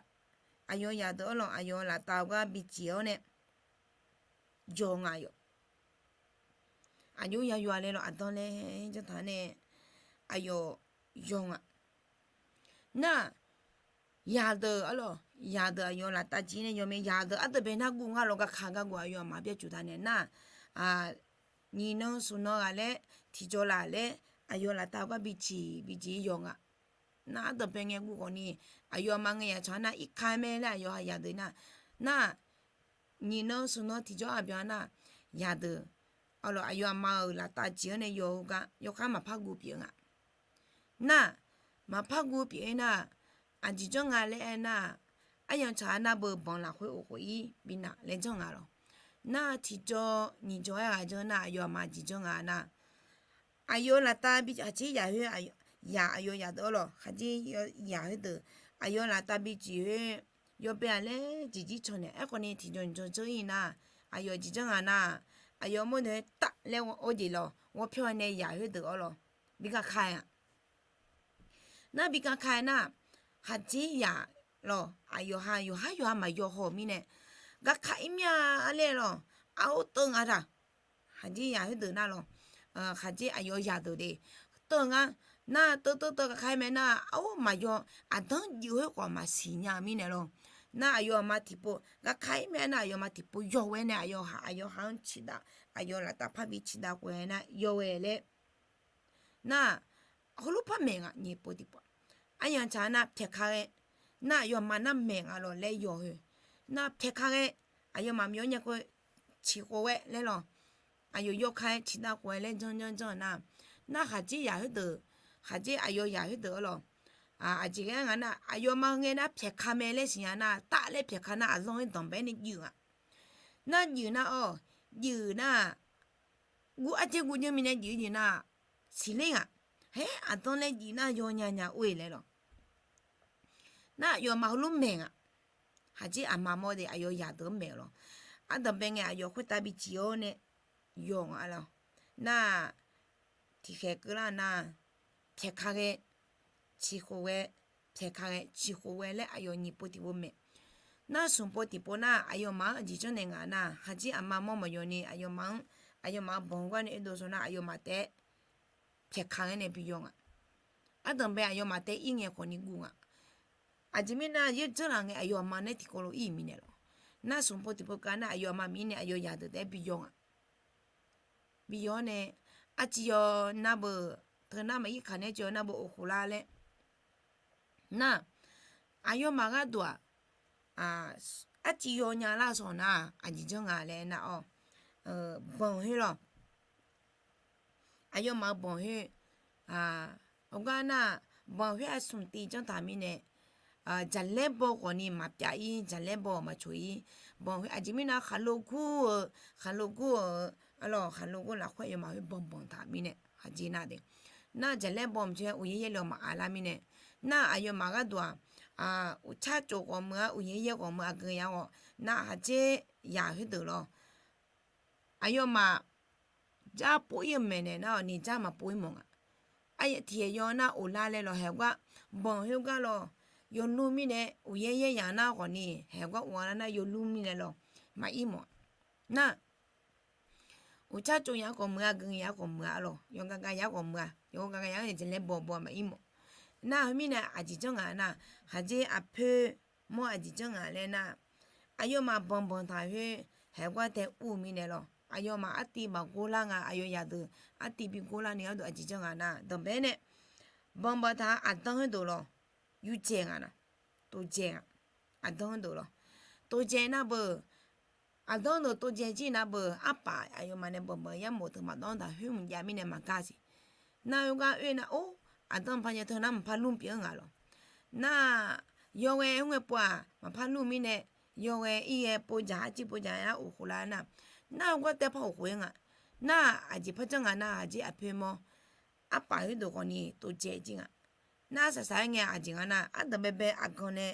aqyawf yaq deuq arlawq aqyawf-eu laftav gar bi jeq-awr nae jawr nga yawq. Aqjox yayawq-a laer lawq, aqdanr laer janr taq nae aqyawf yawq nga. Nar-aq Yaqdeuq arlawq, yaqdeuq aqyawf laftav jir nae yawmae yaqdeuq ardeuv bae nar guv nga lawq, garkaq garguf aqyawf aqma byacuq taq naeq nar, nyiq nan smq nan ghaq laer tiqjawr laf laer aqyawf laftav gar biciq biciq-ir yawq nga. Nar ardeuv bae ngae guv khawf ni, aqyawf aqma ngae yaq tsaq nar irka mae laer aqyawf ha yaqdeuq nar, nar nyiq nan smq nan tiqjawr aqbyaq nar, yaqdeuq arlawq aqyawf aqma-euq laftav jir-anr nae yawq-eu gar yawkhav maqpar guv pyeuf-eu nga. Nar maqpar guv pyeuf-ir nar, aqjeq janr nga laer aer nar, aryanq tsaq nar beu banq lafkhoer of khof-ir bi naq laer janr nga lawq. Nar tiqjawr nyiq jawr-aer ghaq janr nar aqyawf aqma jeq janr nga nar, aqyawf laftav bi khaqdzer yaq khoer, yaq aqyawf yaqdeuq arlawq khaqdzer yaq khoerdeuq, aqyawf laftav bi jeq khoer yawbae-aq laer jeq jir caw naeq. Aerkhawf ni tiqjawr nyiq jawr janr-ir nar, aqyawf jeq janr nga nar, aqyawf mawrnae taf laer or jeq lawq ghawrpyawr nae yaq khoerdeuq arlawq bi garkaq-aer-aq. Nar bi garkaq-aer nar, khaqdzer yaq lawq aqyawf ha yawqhar yawqha maqyaw haw-euq mirnae, garkaq-ir mir-a laer lawq, aqor teuv nga taq. Khaqdzer yaq khoerdeuq nar lawq, khaqdzer aqyawf yaqdeuq de teuv nga. Nar teuv teuv teuv garkaq-ir mae nar, aqor maqyaw, aqdanr juif khoer khawf maqsiq nya-eu mirnae lawq. Nar aqyawf aqma tiqpov garkaq-ir mae nar, aqyawf aqma tiqpov yawghae nae aqyawf ha aqyawf ha-anr ciqdav, aqyawf laftav par bi ciqdav khof-aer nar yawghae laer. Nar heulof par maeq nga nyiq pov tiqpov. Aryanq tsaq nar pyaeqka ghae, nar aqyawf aqma nar maeq nga lawq laer yawq heu. Nar pyaeqka ghae, aqyawf maqmyawf nya khof ciq khof-aer laer lawq. Aqyawf yawkaq-aer ciqdav khof-aer laer janr janr janr nar, nar khaqdzer yaq khoerdeuq, khaqdzer aqyawf yaq khoerdeuq arlawq, aqjeq ghae nga nar aqyawf aqma ngae nar pyaeqka mae laer siqnya nar, taf laer pyaeqka nar aqlanr-aer danqbae-aer nae juif nga. Nar juif nar-awq, juif nar guv ardzaer guv janr mirnae juif-ir juif nar, siqler nga. Haer aqdanr laer juif nar yawnya nya or-e laer lawq. Nar aqyawf aqma heulof maeq nga. Khaqdzer aqma mawr de aqyawf yaqdeuq-anr maeq lawq. Ardanqbae ngae aqyawf khoertav bi ciq-awr nae yawq nga lawq. Nar tiqkhaeq keuvlar nar, pyaeqka ghae ciq khof ghae, pyaeqka ghae ciq khof ghae laer aqyawf nyiq pov tiqpov maeq. Nar smq pov tiqpov nar aqyawf aqma-anr aqjeq janrnaeq nga nar, khaqdzer aqma mawr maqyawf ni aqyawf aqma-anr, aqyawf aqma-euq banq gar nae oedov saw nar aqyawf aqma taef-aer pyaeqka ghae nae bi yawq nga. Ardanqbae aqyawf aqma taef-aer ir ngae khawf ni guv nga. Aqjeq mirnae yaer janrlaf ngae aqyawf aqma nae tiqkawv lof ir-euq mirnae lawq. Nar smq pov tiqpov kav nar aqyawf aqma mirnae aqyawf yaqdeuq taef-aer bi yawq nga. Bi yawq-awr nae, arciv yaw nar beu, teu nar maqir kaq nae arciv yaw nar beu of khof lar laer. Nar aqyawfmaf gharduq-aq, arciv yaw nya lar sanq nar aqjeq janr nga laer nar-awr, banq khoer lawq. Aqyawfmaf-euq banq khoer, heugar nar, banq khoer aqsmq tiv janr taq mirnae, jaqlaer baw khawf ni maqpyav-ir, jaqlaer baw maqcoq-ir. Banq khoer aqjeq mirnae khaqlo gur-eu, khaqlo gur-eu, arlawq khaqlo gur lafkhoer aqyawfmaf khoer banq banq taq mirnae khaqdzer nar de. Nar jaqlaer baw maqcoq-aer uqyaer yaer le-awq maqav lar mirnae, nar aqyawfmaf gharduq-aq, uqtsar tsov ghawqmya-a, uqyaer yaer ghawqmya-a, aqgeu ya ghawq nar khaqdzer yaq khoerdeuq lawq. Aqyawfmaf jar pov-ir-eu maeqnaeq nar-awq ni jar maqpov-ir mawf nga. Aqyawf tiqyaer yaw nar of lar laer lawq, haeq gar banq khoergar lawq, yawlmr mirnae uqyaer yaer yaq nar khawf ni haeq gar of lar nar yawlmr mirnae lawq, maqir mawf. Nar uqtsar tsov yaq khawf muiq-a, aqgeu yaq khawf muiq-a lawq, yawqgar gar yaq khawf muiq-a, yawqgar gar yaq-anr jaqlaer baw baw maqir mawf. Nar khoermirnae aqjeq janr nga nar, khaqdzer aqpoer mawr aqjeq janr nga laer nar, aqyawfmaf banq banq taq khoer haeq gar tae ur-eu mirnae lawq, aqyawfmaf artiv maqgor lar nga, aqyawf yaqdeuq artiv bi gor lar ni gharduq aqjeq janr nga nar, danqbae nae banq banq taq-a aqdanr khoerdeuq lawq, yurdzaeq nga nar, tovdzaeq nga. Aqdanr deuq lawq, tovdzaeq nar beu, aqdanr deuq tovdzaeq jir nar beu, arpaf aqyawfmaf nae banq banq yar mof teu maqdawr taq khoer mq jav mirnae maqgar siq. Nar oe gar oe nar or, aqdanr maqpar jav teu nar maqpar lmr pyeuf-eu nga lawq. Nar yawghae oe ngae pov-aq maqpar lmr mirnae, yawghae ir ghae pov dzaq arjir pov dzaq nar of khof lar nar, nar oe gar tae par of khof-aer nga. Nar aqjeq par janr nga nar, aqjeq aqpoer mawr arpaf khoerdeuq khawf ni tovdzaeq jir nga. Nar arsaq saq-aer ngae aqjeq nga nar, ardanq baebae aqgan nae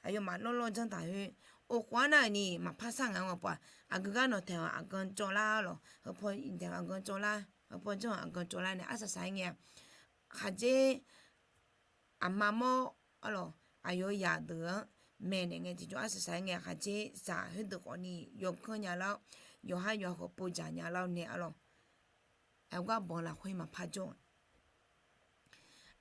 aqyawfmaf lawrlawr janr taq khoer, of khof-ar nar-euq ni maqpar sar nga-anr pov-aq, aqgeu gar nawq taeq-awq aqgan cawv lar lawq, heupaw taeq-awq aqgan cawv lar, heupaw janr-awq aqgan cawv lar nae arsaq saq-aer ngae, khaqdzer aqma mawr arlawq, aqyawf yaq deuq-anr maeqnaeq ngae tiqjawr arsaq saq-aer ngae, khaqdzer zaq khoerdeuq khawf ni yawganr nya lar-awr, yawqhar yawqha khawf pov dzaq nya lar-awr nae arlawq, aqgar banq lafkhoer maqpar jawr-a.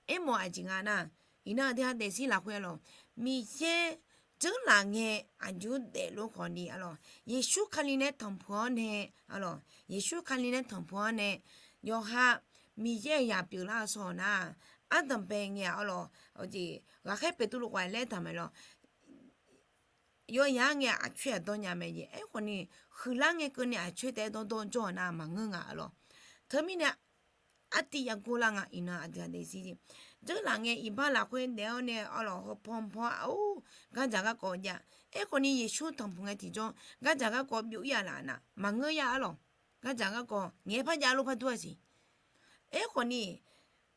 Aermawf aqjeq nga nar, Iqnan aqdui ha daefzir lafkhoer arlawq, Miqyaer dzeurlaf ngae aqjox daefluf khawfni arlawq, Yeqsur Kali nae tanqpuq-anr nae arlawq, Yeqsur Kali nae tanqpuq-anr nae yawqha Miqyaer-euq zaq pyeuflar-eu shawr-awq nar, ardanqbae ngae-aq arlawq, ghaqkhaer Beqtuvluv khawf laer taq maeq lawq. Yawqha ngae aqcoer-aq dawr nya mae jeq. Aerkhawfni, huiqlar ngae keuvni aqcoer taef-aer dawrdawr jawr-awq nar maqngeur nga arlawq. Teumirnae artiv yagor lar nga. Iqnan aqdui ha daefzir jeq, dzeurlaf ngae iqbax lafkhoer daef-awr nae arlawq, heupaw paw-awr gardzaq garkawv jav. Aerkhawfni Yeqsur tanqpuq ngae tiqjawr gardzaq garkawv byov-ir-a laf nar maqngeur ya arlawq. Gardzaq garkawv ngaeq-aer par jav lof par dur-a siq. Aerkhawfni,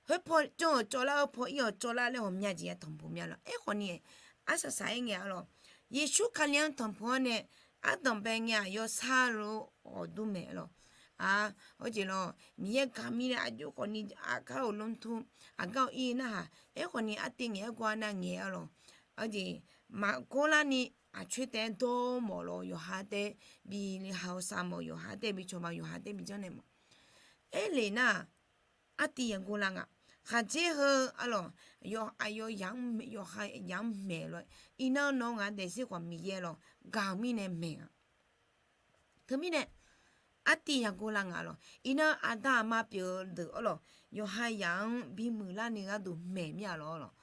khoerpaw janr-euq cawvlar, heupaw ir-awq cawvlar laer ghawqmya jeq ya tanqpuq mya lawq. Aerkhawfni, arsaq saq-aer ngae arlawq, Yeqsur Kali-anr tanqpuq-anr nae ardanqbae ngae-aq yawsar lof ghawqdur mae lawq. Ar, hawjeq lawq, Miqyaer gaq mirnae aqjox khawfni aqgar-euq lmrtur, aqgar-euq ir narhaq, aerkhawfni artiv ngaeq-aer gor-a nar ngaeq arlawq. Hawjeq, maqgawr larni aqcoer taef-aer dawr mawf lawq, yawqha taef-aer bi ha-eu sav mawf, yawqha taef-aer bi cawba, yawqha taef-aer bi janrnaeq mawf. Aerle nar, artiv yagor lar nga. Khaqdzer heu arlawq, aqyawf yawqha yamq maeq lawr. Iqnan nawr ngaq daefzir khawf Miqyaer lawq gaq-eu mirnae maeq nga. Teumirnae artiv yagor lar nga lawq. Iqnan aqda aqma pyeuf-eu deuq arlawq, yawqha yaq-anr bimuiq larni gharduq maeq mir-a lawq.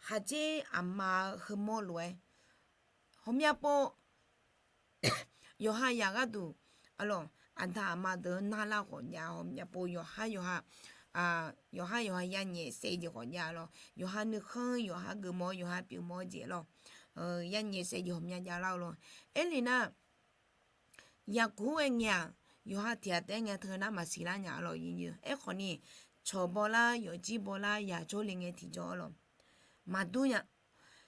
Khaqdzer aqma-eu heumawr lof-aer, ghawqmya pov yawqha yaq gharduq arlawq, aqda aqma deuq-anr narlar khawf jav, ghawqmya pov yawqha yawqha, yawqha yawqha yanyaef saef jeq khawf jav lawq. Yawqha nuikhanr, yawqha geufmawf-eu, yawqha pyeufmawf-eu jeq lawq. Yanyaef saef jeq ghawqmya javlar-eu lawq. Aerle nar, yaqguq-aer ngae-aq, yawqha tiq ghaq taef-aer ngae teu nar maqsiq lar nya lawq. Aerkhawfni, cawq bawlar, yawfjir bawlar, yaq jawrle ngae tiqjawr arlawq, maqdur nya.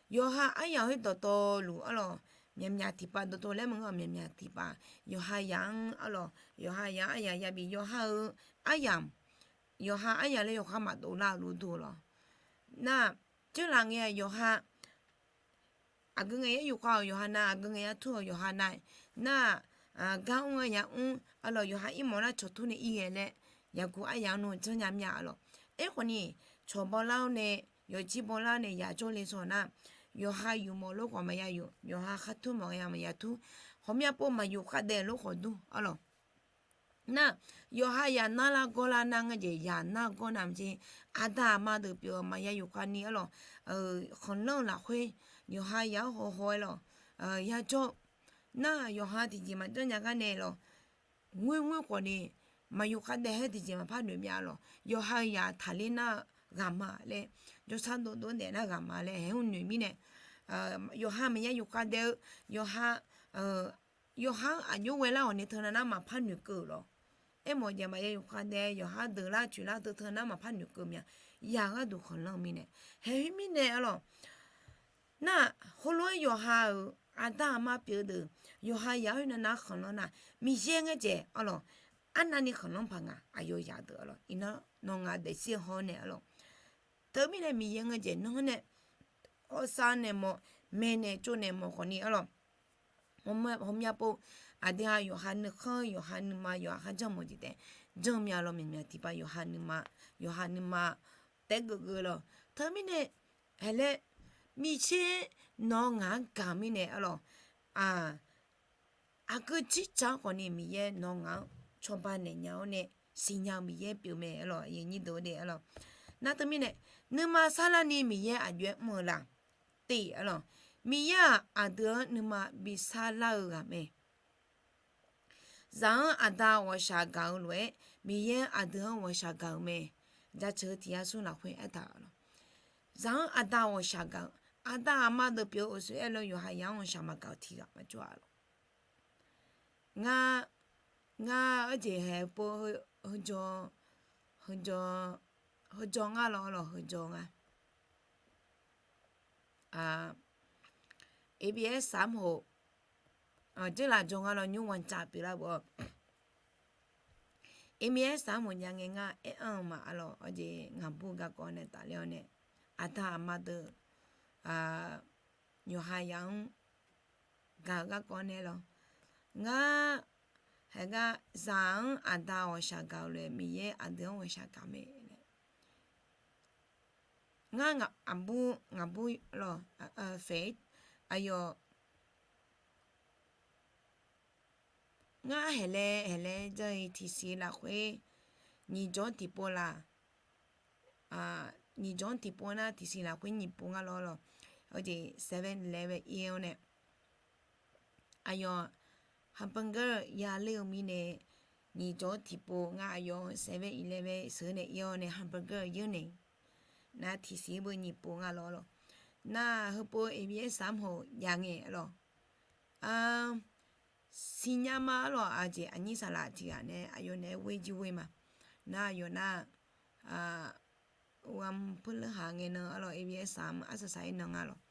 Yawqha aryamq khoer dawqtawvluf arlawq, myaqmyaq tiqpav dawqtawv laer maqngeur-aq, myaqmyaq tiqpav yawqha yaq-anr arlawq, yawqha yaq-anr aryaq yabif, yawqha-euq aryamq, yawqha aryamq laer yawqha maqdov lar-eu luf dur lawq. Nar, dzeurlaf ngae yawqha aqgeu ngae yaer yufkhav-awq yawqha na, aqgeu ngae yaer tur-awq yawqha na, nar-aq, gar mr-aer ya mr arlawq, yawqha irmawf nar cawq tur nae ir ghae laer, yaqguq aryamq-anr nmr janrnya mir-a arlawq. Aerkhawfni, cawq bawlar-awr nae, yawfjir bawlar nae yaq jawrle shawr-awq nar, yawqha yufmawf lof khawf maqya yuf, yawqha khar tur mawf-a maqya tur, ghawqmya pov maqyuf khavdaev lof khawf dur arlawq. Nar, yawqha yaq narlar gawrlar nar ngeur jeq, yaq nar gawr nar maqjeq, aqda aqma deuq pyeuf-eu maqya yuf khavni arlawq, khanqlanr-eu lafkhoer yawqha yaq-anr hawhaw-aer lawq, yajawr, nar yawqha tiqjeq maqjanr nya gar nae lawq, ngoerngoer khawfni maqyuf khavdaev-aer tiqjeq maqpar noeq myav lawq. Yawqha-eu yaq taqler nar-eu ghaqma laer, jawrsar dovdov-aer daef nar ghaqma laer haeq-anr noeq mirnae, yawqha maqya yuf khavdaev-eu, yawqha yawqha-anr aqjox ghae lar-awq ni teunav nar maqpar noeqkeuv-euq lawq. Aermawf-eu jeq maqya yuf khavdaev, yawqha deuq lar coeq lar teu teunav nar maqpar noeqkeuv myav. Yaq gharduq khanqlanr-eu mirnae, haeq khoer mirnae arlawq. Nar, heulof-aer yawqha-euq aqda aqma pyeuf-eu deuq, yawqha yaq-anr khoernav nar khanqlanr nar, Miqyaer ngaer jaeq arlawq, arnavni khanqlanr paq nga. Aqyawf yaq deuq arlawq, iqnan nawq ngaq daefzir-eu hawr nae arlawq. Teumirnae Miqyaer ngaer jaeq nanr nae, hawsav naeq mawf, maeqnaeq tsovnaeq mawf khawfni arlawq. Ghawqmya pov, aqdui ha yawqha nuikhanr, yawqha nuima, yawqha kharjanr mawf jeq taef, janr myav lawq. Myaqmyaq tiqpav yawqha nuima, yawqha nuima taef-aer geufgeuf lawq. Teumirnae, haeq laer, Miqyaer nawq ngaq-anr gaq mirnae arlawq, aq, aqgeu jirdzaq-anr khawfni Miqyaer nawq ngaq-anr cawba naeq nya-awr nae siqnya-eu Miqyaer pyeuf mae arlawq. Aqyuif aqnyir deuq-eu de arlawq. Nar teumirnae, nuima sarlarni Miqyaer aqjox-aer mr-eu la? Tiq arlawq, Miqyaer-aq aqdui-anr nuima bi sarlar-eu ghaq mae. Zaq-anr aqda ghawqshaq gaq-eu lof-aer Miqyaer aqdui-anr ghawqshaq gaq-eu mae. Jaceuq-eu tiq yar smr lafkhoer aertaq-a lawq. Zaq-anr aqda ghawqshaq gaq-eu, aqda aqma deuq pyeuf-eu uqshoe aer lof yawqha yaq-anr ghawqshaq maqgaq-eu tiq ghaq maqjawr-a lawq. Ngar, ngar arjeq haeq pov heu, heu, heujawr ngar lawq lawq, heujawr ngar. ABS สามหก jeurlaf jawr ngar lawq, nymr วันจันทร์ pyeuflar beu-awr. ABS สามหก jav ngae ngar aer-anr-eu ma arlawq, arjeq ngaq bur garkawv nae tafler-awr nae, aqda aqma deuq yawqha yaq-anr gaq-eu garkawv nae lawq. Ngar, haeq gar zaq-anr aqda ghawqshaq gaq-eu lof-aer Miqyaer aqdui-anr ghawqshaq gaq mae laer. Ngar aqbur ngaqbur lawq, fae, aqyawf, ngar haeqlae haeqlae jawr-iq tiqsiq lafkhoer nyiq jawr tiqpov laq, nyiq jawr tiqpov nar tiqsiq lafkhoer nyiq pov ngar lawr lawq. Seven Eleven ir-awr nae aqyawf hamburger yaler-eu mirnae, nyiq jawr tiqpov ngar aqyawf Seven Eleven sheuq nae ir-awr nae hamburger yeur naeq nar tiqsiq beu nyiq pov ngar lawr lawq. Nar heupov A B S Saqmr hawq jav ngae lawq. Siqnya ma-ar lawq, aqjeq aqnyir saqlaq tiq ghaq nae aqyawf naeq-aer ghoer jir ghoer ma. Nar aqyawf nar, gham puirleur haq ngae nan-ar lawq, A B S Saqmr arsaq saq-aer nan nga lawq.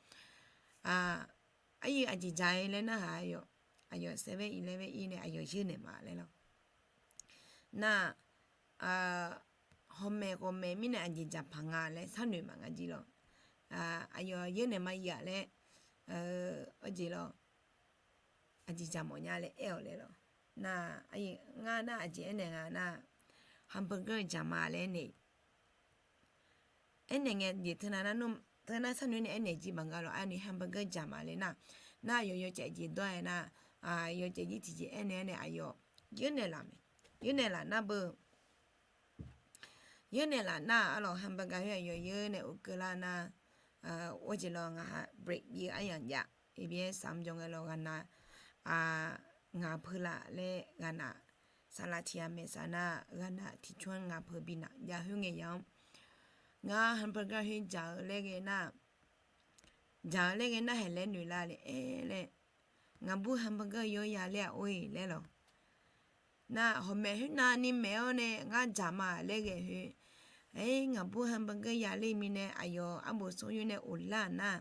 Aqyuif aqjeq jaq-aer laer narhaq aqyawf, aqyawf Seven Eleven ir nae aqyawf yeur naeq ma laer lawq. Nar hawmaeq ghawqmaeq mirnae aqjeq jaq paq nga laer sharnoeq maqnga jir lawq. Aqyawf yeur naeq ma yaf laer, arjeq lawq, aqjeq jaq mawf nya laer aer-awq laer lawq. Nar, ngar nar aqjeq aernaeq nga nar, hamburger jaq ma laer aernaeq. Aernaeq ngae jeq teunav nar, teunav sharnoeq nae aernaeq jir maqnga lawq, arni hamburger jaq ma laer nar, nar aqyawf yawcaev jeq dawr-aer nar, yawcaev jir tiqjeq aernaeq-aer nae aqyawf yeur naeq laf mae. Yeur naeq laf nar beu yeur naeq laf nar-ar lawq, hamburger khoer aqyawf yeur naeq uqkeuv lar nar, arjeq lawq, ngaq ha break bi-eu aryamq jav, A B S Saqmr jawr ngae lawq, ghaqnaq, ngaq peuq laf laer ghaqnaq, saqlaq tiq ghaq maeqsaq nar ghaqnaq tiq tsawr ngaq peuq bi naq jav khoer ngae ya-anr, ngar hamburger khoer jaq-eu laer ghae nar, jaq-eu laer ghae nar haeq laer noeq lar le aer laer, ngaqbur hamburger yawr yaler-aq or-eq laer lawq. Nar hawmaeq khoernav ni maeq-awr nae ngar jaq ma laer ghae khoer, aer ngaqbur hamburger yaler mirnae aqyawf arbof sanr yur nae of lar nar,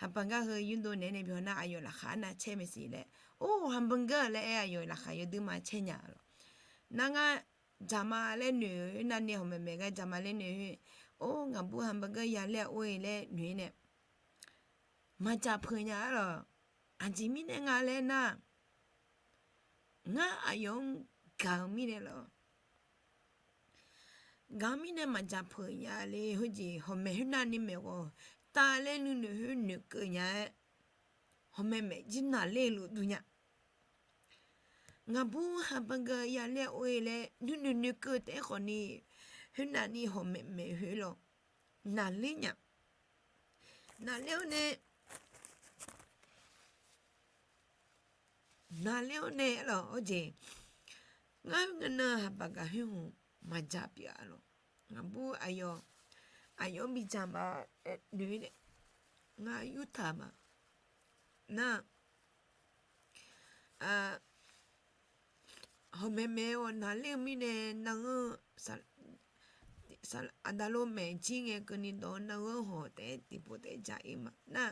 hamburger heu yurdov naeq nae byan nar aqyawf laqkhaq arnav caer maeqsiq laer, or hamburger laer aer aqyawf laqkhaq yawdui ma caer nya lawq. Nar ngar jaq ma laer noeq-eu khoernav ni hawmaeq maeq gar jaq ma laer noeq khoer, or ngaqbur hamburger yaler-aq or-eq laer noeq-ir nae maqjaq peuq nya-ar lawq. Aqjeq mirnae nga laer nar, ngar aqyawf-anr gaq-eu mirnae lawq. Gaq-eu mirnae maqjaq peuq nya le, heujeq hawmaeq khoernav ni maeq ghawq tav laer nuinoeq khoer noeqkeuv nya-aer, hawmaeq maeq jir naqler luf duq nya. Ngaqbur hamburger yaler-aq or-eq laer nuinoeq noeqkeuv taef-aer khawfni, khoernav ni hawmaeq maeq khoer lawq, naqler nya. Naqler-awr nae naqler-awr nae lawq, arjeq ngar khoerngae nan haqbaq gaq khoer hmq maqjaq pyeuf-a lawq. Ngaqbur aqyawf, aqyawf bi jaq ma, noeq-ir nae ngar yurtaq ma. Nar hawmaeq maeq-awq naqler-eu mirnae nar-anr aqda lor maeq jir ngae keuvni dawq-anr nar-anr hawq taef-aer tiqpov taef-aer jaq-ir ma. Nar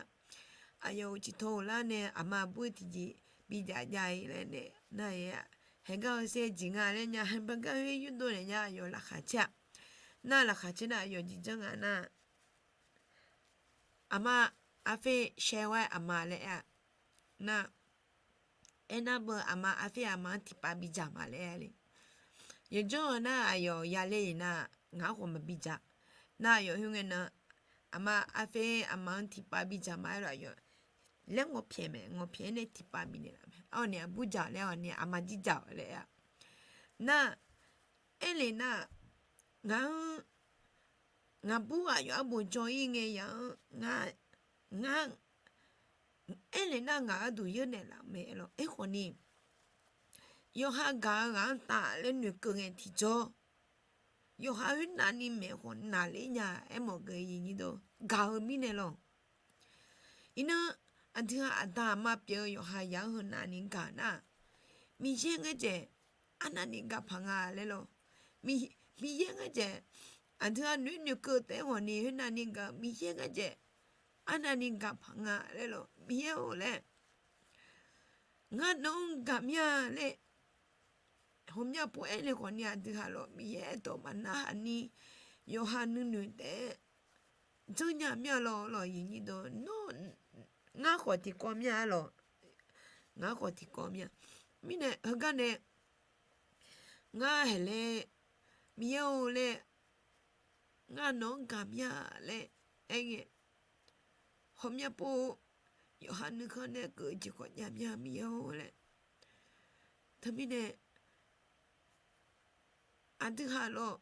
aqyawf-euq ciqtawq-euq lar nae aqma aqbur-eu tiqjeq bijav jav-ir laer nae nar-aer, haegar-eu saer jeq nga laer nya, haegar-eu yurdov naeq nya aqyawf laqkhaq caer-a. Nar laqkhaq caer nar aqyawf jeq janr nga nar, aqma arfer shaer ghae aqma laer aer-a. Nar aernar beu aqma arfer aqma-anr tiqpav bijaq ma laer aer le. Yawqjawr-eu nar aqyawf yaler-iq nar, ngaq-anr khawf maqbijaq. Nar aqyawf khoerngae nan aqma arfer aqma-anr tiqpav bijaq ma aer-awr aqyawf laer ngawqpyaeq mae, ngawqpyaeq-aer nae tiqpav bifnaeq laf mae. Awq ni aqbur jaq laer, awq ni aqma jir jaq-awq laer aer-a. Nar aer le nar, ngaq-anr ngaqbur aqyawf arbof jawr-ir ngae ya-anr, ngar aer le nar ngaq gharduq yeur naeqlaf mae lawq. Aerkhawfni yawqha gaq-eu ghaq-anr taf laer noeqkeuv ngae tiqjawr, yawqha khoernavni maeq khawf naqler nya. Aermawf geu-ir nyir dawr gaq-eu mirnae lawq. Iqnan aqdui-aq aqda aqma pyeuf-eu yawqha ya-anr heu navni gaq nar, Miqyaer ngaer jaeq arnavni gaq paq nga laer lawq. Miqyaer ngaer jaeq aqdui-aq noeq noeqkeuv taef-aer ghawqni khoernavni gaq, Miqyaer ngaer jaeq arnavni gaq paq nga laer lawq. Miqyaer-or laer, ngar nawq-anr gaq mya laer ghawqmya pov-aer le khawfni aqdui haq lawq Miqyaer aerdawq maqnar haq ni yawqha nuinoeq taef-aer janrnya mya lawq. Lawq, iqnyir dawq nawr, ngar khawf tiqkawv mya lawq. Ngar khawf tiqkawv mya. Mirnae heugar nae ngar haeq laer, Miqyaer-or laer, ngar nawq-anr gaq mya laer Aernae, hawmya pov, yawqha nuikhanr nae keuv-eu jeq khawf jav mya Miqyaer-or laer. Teumirnae aqdui haq lawr,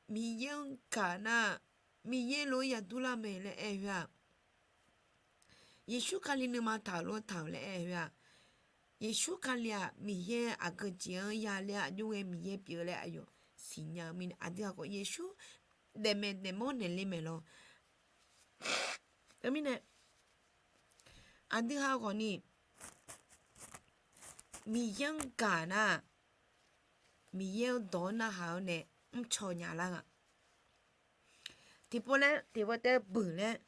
Miqyaer-anr gaq nar, Miqyaer lof-aer yadurlar mae laer aer-eu-aq, Yeqsur Kali nuima taq-euq lof-aer taq-euq laer aer-eu-aq, Yeqsur Kali-aq Miqyaer aqgeu jeq-anr ya laer aqjox ghae Miqyaer pyeuf-eu laer aqyawf siqnya-eu mirnae, aqdui haq khawf Yeqsur daefmaeq daefmawr naeqle maeq lawr. Teumirnae aqdui haq khawfni Miqyaer-anr gaq nar, Miqyaer-anr dawq-anr narhaq-awr nae mrcaw nya lar nga. Tiqpov laer tiqpov taef-aer buiq laer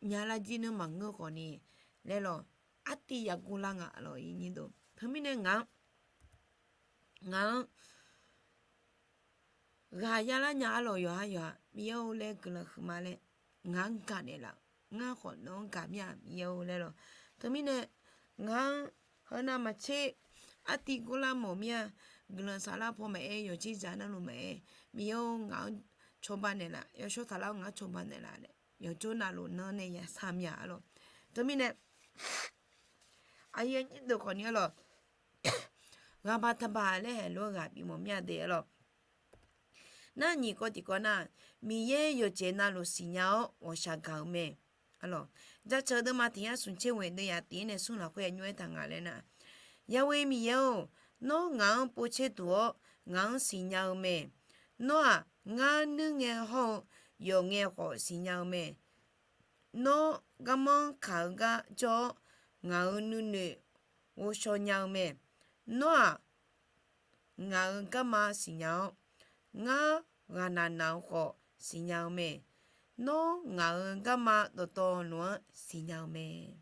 nya lar jir nmr maqngeur khawfni laer lawr, artiv yaqguv lar nga lawr. Teumirnae ngaq-anr, ngaq-anr ghaq ya lar nya arlawq yawqha yawqha Miqyaer-or laer guiqlanq huiqma laer ngaq-anr gaq naeqlaf. Ngar khawf nawq-anr gaq mir-a Miqyaer-or laer lawr. Teumirnae ngaq-anr heunav maqtser artiv guvlar mawf mir-a. Guiqlanq saflar paw maqaer, yawqjeq dzaq navluf maqaer, Miqyaer-or ngaq-anr cawba naeqlaf, yawshawr saflar-or ngaq-anr cawba naeqlaf laer yawqjawr navluf nanr nae yasar mir-a arlawq. Teumirnae aqyuif aqnyir deuq khawfni arlawq, ghaqbaq taqbaq laer haeq lof-aer ghaq bif mawf mir-a de arlawq. Nar nyiq kawv tiqkawv nar, Miqyaer yawqjeq navluf siqnya-awr ghawqshaq gaq-eu mae. Jaceuq deuvma tiq yar smq tser ghoeq deuv yaf tiq-ir nae smr lafkhoer aqnymr aertaq nga laer nar, Yahweh Miqyaer-or, nawr ngaq-anr povtser duq-awr ngaq-anr siqnya-eu mae. Nawr-aq ngar nuir ngae hawr-eu yawf ngae khawf siqnya-eu mae. Nawr garmanr kaq-eu gar jawr-awr ngaq-euq nuinoeq ghovshaw nya-eu mae. Nawr-aq ngaq-euq garma siqnya-awr, ngar ghaqnaq naq-eu khawf siqnya-eu mae. Nawr ngaq-euq garma dawqtawvluf-anr siqnya-eu mae.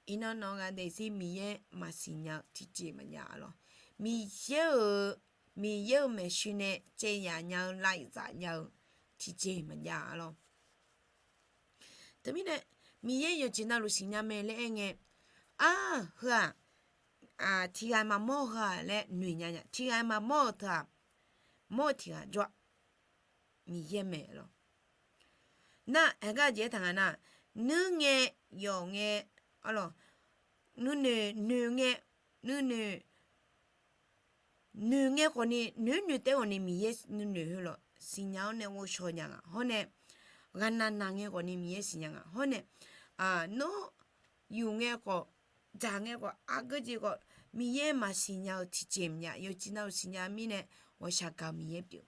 Iqnan nawq-eu ghaq daefzir Miqyaer maqsiq nya-eu tiqjeq maqjav arlawq. Miqyaer-euq, Miqyaer-euq maeqshi nae caev yaf nya-eu lav zaf nya-eu tiqjeq maqjav arlawq. Teumirnae Miqyaer yawqjeq navluf siqnya mae laer aerngae, ar heu-aq, tiqghaq maqmawr-eu heu-aq laer noeq nya nya. Tiqghaq maqmawr-eu teu-aq, mawr-eu tiqghaq jawr-a. Miqyaer mae lawq. Nar aqgar jeq aertaq nga nar, nuir ngae, yawf ngae, arlawq, nuinoeq noeq ngae, nuinoeq noeq ngae khawfni, noeq noeq taef-aer khawfni Miqyaer nuinoeq heu lawq siqnya-awr nae ghovshaw nya nga. Hawr nae ghaqnaq naq ngae khawfni Miqyaer siqnya nga. Hawr nae nawr yuf ngae khawf, dzaq ngae khawf, aqgeu jeq khawf, Miqyaer maqsiq nya-eu tiqjeq maqjav. Yawqjeq navluf siqnya mirnae ghawqshaq gaq-eu Miqyaer pyeuf.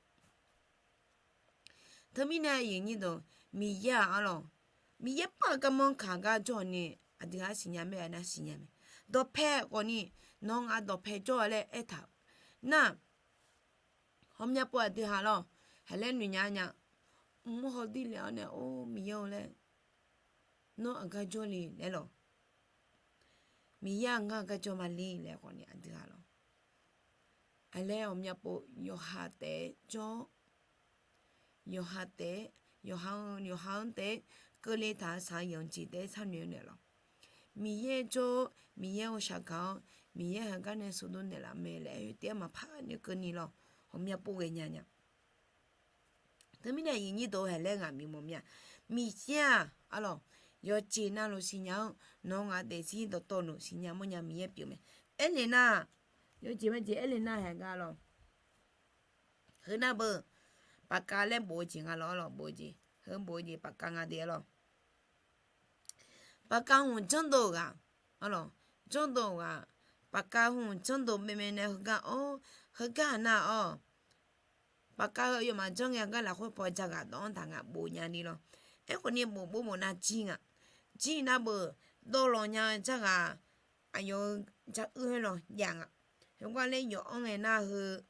Teumirnae aqyuif aqnyir deuq, Miqyaer-aq arlawq, Miqyaer par-eu garmanr kaq gar jawr-awq ni, aqdui-aq siqnya mae, aqnav siqnya mae. Dawqpae khawfni, nawq-eu ngaq dawqpae jawr-a laer aertaq-eu nar, hawmya pov aqdui haq lawq, haqlaer noeq nya nya, mr hawdir le-awr nae or Miqyaer-or laer, nawr aqgar jawrle laer lawq. Miqyaer-aq ngar gar jawr male laer khawfni aqdui haq lawq. Aqlaer hawmya pov yawqha taef-aer jawr, yawqha taef-aer, yawqha-anr, yawqha-anr taef-aer keuvle taq-eu saq-eu yanqjeq taef-aer sharnoeq-eu naeq lawq. Miqyaer jawr-awr, Miqyaer ghawqshaq gaq-awr, Miqyaer heugar nae sheuqdov naeqlaf mae laer aer-eu taef-aer maqpar noeqkeuvni lawq. Hawmya pov ghaenya nya. Teumirnae aqyuif aqnyir deuq-eu haqlaer ghaq bif mawf mir-a. Miqyaer-aq arlawq, yawqjeq navluf siqnya-anr, nawq-eu ngaq daefzir dawqtawvluf siqnya mawrnya Miqyaer pyeuf mae. Aernaeq nar, yawjeq majeq aernaeq nar haeq gar lawq. Heu nar beu, paqkav laer bof-eu jeq nga lawq arlawq, bof-eu jeq, heu bof-eu jeq paqkav nga de arlawq. Paqkav hmq janrdov-eu ghaq, arlawq, janrdov-eu ghaq, paqkav hmq janrdov bae mae nae heugar-awr, heugar nar-awr, paqkav heu aqyawfmaf janr ngae gar lafkhoer paw jav ghaq dawv-anr taq nga bof nya ni lawq. Aerkhawfni bof bof bof nar jir nga. Jir nar beu, dawvlawq nya-eu jarghaq, aqyawf-eu jaruir-aer lawq jav nga. Heugar laer yawf-anr ngae nar heu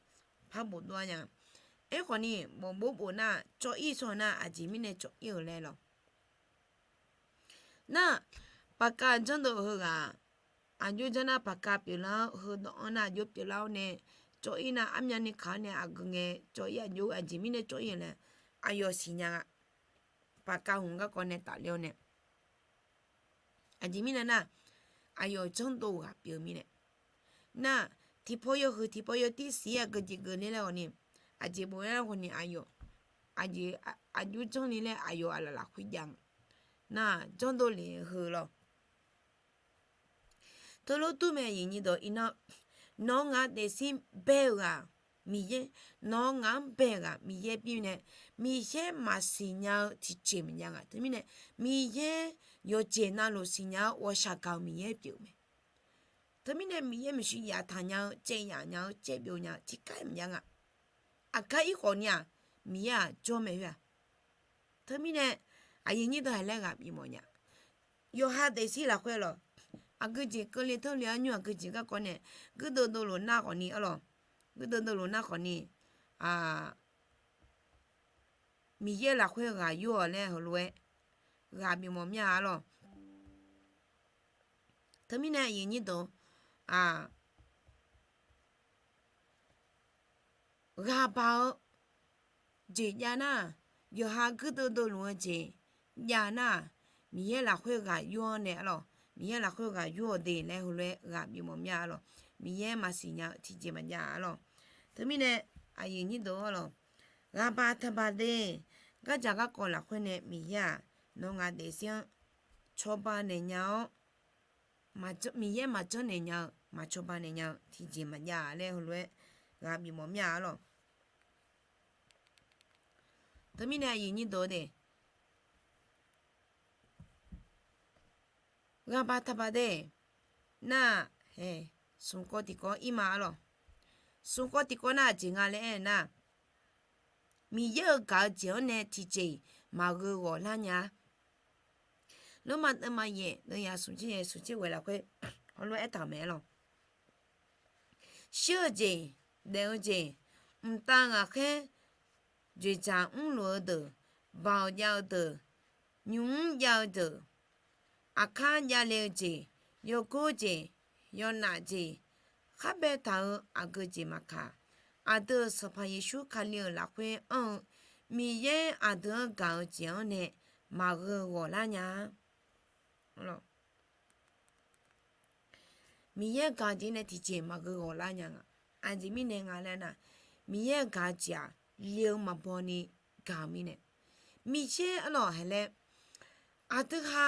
par bof dov-a nya. Aerkhawfni bof bof bof nar cawv-ir sawq nar aqjeq mirnae cawv-ir-euq laer lawq. Nar, paqkav janrdov heughaq, aqjox janr nar paqkav pyeuflar-awr, heu dawv-anr nar aqjox pyeuflar-awr nae, cawv-ir nar armyavni kaq-awr nae aqgeu ngae cawv-ir aqjox aqjeq mirnae cawv-ir-euq laer, aqyawf siqnya-a. Paqkav hmq garkawv nae tafler-awr nae, aqjeq mirnae nar, aqyawf janrdov ghaq pyeuf mirnae. Nar, tiqpawf yawhuiq tiqpawf yawtir siq-ir aqgeu jeq geufler laer ghawqni, aqjeq bof-aer lar ghawqni aqyawf, aqjeq aqjox janrni laer aqyawf aqlaf lafkhoer jav nga. Nar janrdov lef-eu heu lawr. Teulof dur mae aqyuif nyir deuq, iqnan nawq-eu ngaq daefzir bae-eu ghaq Miqyaer, nawq-eu ngaq-anr bae-eu ghaq Miqyaer pyeuf nae, Miqyaer maqsiq nya-eu tiqjeq maqjav nga. Teumirnae Miqyaer yawqjeq navluf siqnya-eu ghawqshaq gaq-eu Miqyaer pyeuf-eu mae. Teumirnae Miqyaer maeqshi yaftaq nya-eu, caev yaf nya-eu, caev byov nya-eu tiqkar maqjav nga. Aqkar ir khawfni-aq, Miqyaer-aq jawr mae khoer-aq. Teumirnae aqyuif nyir deuq haq laer ghaq bifmawf nya. Yawqha daefzir lafkhoer lawr, aqgeujeq keuvle teurle-awr nymr aqgeujeq garkawv nae guirdeuv deuv lof nar khawfni arlawq, guirdeuv deuv lof nar khawfni Miqyaer lafkhoer ghaq yur-awq laer heulof-aer ghaq bifmawf mya arlawq. Teumirnae aqyuif nyir deuq, ghaq baq-eu jeq jav nar, yawqha guirdeuv deuv lof-eu jeq jav nar, Miqyaer lafkhoer ghaq yur-awr nae arlawq, Miqyaer lafkhoer ghaq yur-awq de laer heulof-aer ghaq bifmawf mya arlawq. Miqyaer maqsiq nya-eu tiqjeq maqjav arlawq. Teumirnae aqyuif nyir deuq arlawq, ghaq baq taq baq de, gardzaq garkawv lafkhoer nae Miqyaer-aq nawq-eu ngaq daefzir-anr cawba naeq nya-awr, Miqyaer maqjanr naeq nya-eu, maqcawba naeq nya-eu tiqjeq maqjav laer heulof-aer ghaq bifmawf mya arlawq. Teumirnae aqyuif nyir deuq de, ghaq baq taq baq de, nar, smq kawv tiqkawv ir ma arlawq. Smq kawv tiqkawv nar aqjeq nga laer aer-eu nar, Miqyaer-euq gaq-eu jeq-anr nae tiqjeq maqgheu ghawq lar nya-a. Lormav teuvma yaeq deuv yaq smq tser yaeq smq tser ghoeq lafkhoer heulof-aer aertaq-euq mae arlawq. Shir-eu jeq, daef-eu jeq, mqtav ghaqkhaer dzoeqdzaq mrluf-eu deuq, baoq jav-eu deuq, nymq mr jav-eu deuq, aqkar javle-eu jeq, yawgor jeq, yawnaf jeq, khar baetaq-eu aqgeu jeq maqkaq, aqdui-euq Sanqpaq Yeqsur Kali-euq lafkhoer anr-eu Miqyaer aqdui-anr gaq-eu jeq-anr nae maqgheu ghawq lar nya-a. Miqyaer gaq-eu jeq nae tiqjeq maqgheu ghawq lar nya nga. Aqjeq mirnae nga laer nar, Miqyaer gaq-eu jeq-aq, le-eu maqbaw ni gaq-eu mirnae, Miqyaer arlawq hae laer, aqdui ha,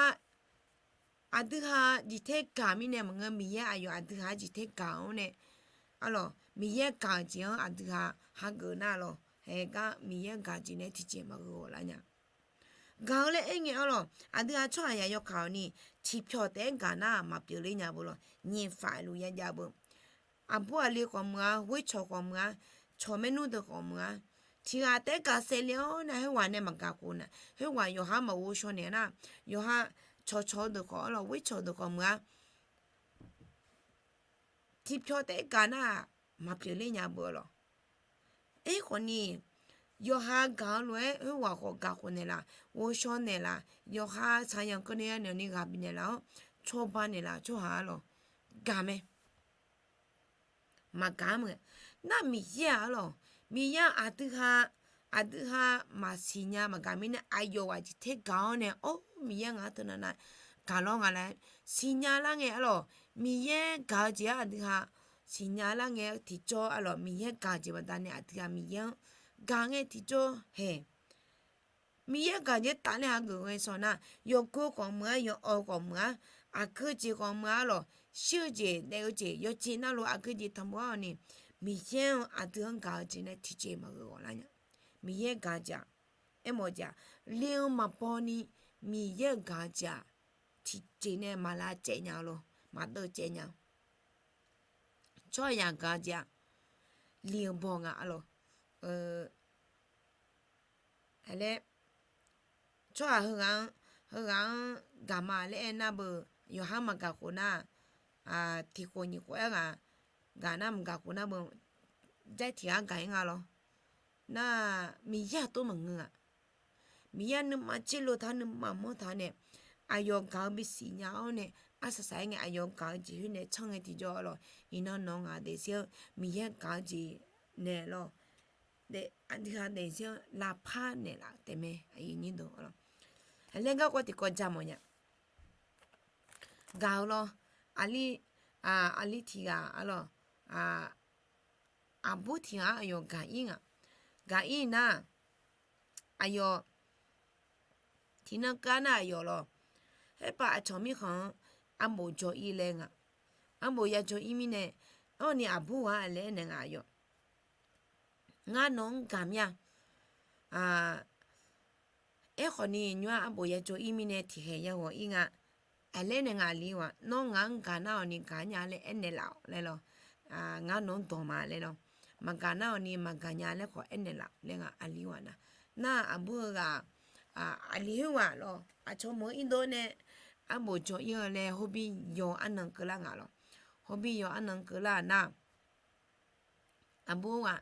aqdui ha jeq ter gaq mirnae maqngeur, Miqyaer aqyawf aqdui ha jeq ter gaq-awr nae arlawq, Miqyaer gaq-eu jeq-anr aqdui ha hageuf nar lawq, haegar Miqyaer gaq-eu jeq nae tiqjeq maqgheu ghawq lar nya. Gaq-eu laer aer ngae arlawq, aqdui ha tsawrhaq yaq yawkaq-awq ni, tiqpyawq taef-aer gaq nar maqpyeuf ler nya beu lawq, nyiq faf luf ya jav beu. Aqbur aqli khawf meuq-a, ghoer cawq khawf meuq-a, cawq maernmr deuq khawf meuq-a, tiq ghaq taef-aer gaq saevle-awr nae khoerghaq nae maqgaq khof nae, khoerghaq yawqha maqghov shaw naeq nar, yawqha cawqcawq-eu deuq khawf arlawq, ghoer cawq deuq khawf meuq-a, tiqpyawq taef-aer gaq nar-aq, maqpyeuf ler nya beu lawq. Aerkhawf ni, yawqha gaq-eu lof-aer khoerghaq khawf gaq khof naeqlaf, ghovshaw naeqlaf, yawqha saqyanq keuvni yanaeq ni ghaq bifnaeq laf-awr, cawba naeqlaf tsawrhaq arlawq, gaq mae. Maqgaq-anr meuq, nar Miqyaer-aq arlawq, Miqyaer aqdui ha, aqdui ha maqsiq nya maqgaq mirnae aqyawf ghaq jeq ter gaq-awr nae, or, Miqyaer ngaq-anr teunav nav gaq lawr nga laer siqnya lar ngae arlawq, Miqyaer gaq-eu jeq-anr aqdui ha siqnya lar ngae tiqjawr arlawq, Miqyaer gaq-eu jeq baqdanae aqdui ha Miqyaer-anr gaq ngae tiqjawr hae. Miqyaer gaq jeq tafler hageuf ghae sanq nar, yawgor khawf meuq-a, yawawq khawf meuq-a, aqgeu jeq khawf meuq-a arlawq, shir-eu jeq, daef-eu jeq, yawqjeq navluf aqgeu jeq tanqbof-awr ni, Miqyaer-anr aqdui-anr gaq-eu jeq nae tiqjeq maqgheu ghawq lar nya. Miqyaer gaq-eu jeq-aq, aermawf-eu jeq-aq, le-eu maqbaw ni, Miqyaer-euq gaq-eu jeq-aq, tiqjeq nae maq lavcaev nya-eu lawr, maq deuv caev nya-eu. Tsawrhaqzaq gaq-eu jeq-aq, le-eu baw nga arlawq. Ae laer, tsawrhaq heughaq-anr, heughaq-anr gaq ma laer aer nar beu, yawqha maqgaq khof nar, tiq khof nyiq khof-aer ghaq gaq nar maqgaq khof nar beu, jaer tiq ghaq gaq-ir nga lawr. Nar Miqyaer aqtov maqngeur-aq. Miqyaer nuima tserlo taq nuima manr taq nae, aqyawf gaq-eu bisiq nya-awr nae, arsaq saq-aer ngae aqyawf gaq-eu jeq khoer nae tsanr ngae tiqjawr arlawq, iqnan nawq-eu ngaq daefzir-anr Miqyaer gaq-eu jeq naeq lawr. Aqdui ha daefzir-anr lavpar naeqlaf taef mae, aqyuif aqnyir deuq arlawq. Aqlaer garkawv tiqkawv ja mawf nya. Gaq-eu lawr, aqli, aqli tiq ghaq arlawq, aqbur tiq ghaq-anr aqyawf gaq-ir nga. Gaq-ir nar, aqyawf tiqnan kar nar aqyawf lawq, haerpav aqcawq mirkhanq-anr arbof dzaw ir laer nga. Arbof ya dzaw ir mirnae, arni aqbur ghaq laer aernaeq nga aqyawf, ngar nawq-anr gaq mir-a. Aerkhawf ni nymr-aq arbof ya dzaw ir mirnae tiqkhaeq ya ghawq ir nga. Aqlaer nae nga aqli ghaq, nawr ngaq-anr gaq nar-awq ni gaq nya laer aernaeq laf-awq laer lawq. Ngar nawq-anr dawq ma laer lawq. Maqgaq nar-awq ni maqgaq nya laer khawf aernaeq laf laer nga aqli ghaq nar. Nar aqbur-eu ghaq, aqli khoerghaq lawq, aqcawq meuq-eu irdov nae arbof dzaw ir-eu laer hawbir yaw arnan keuvlar nga lawq. Hawbir yaw arnan keuvlar nar, aqbur ghaq,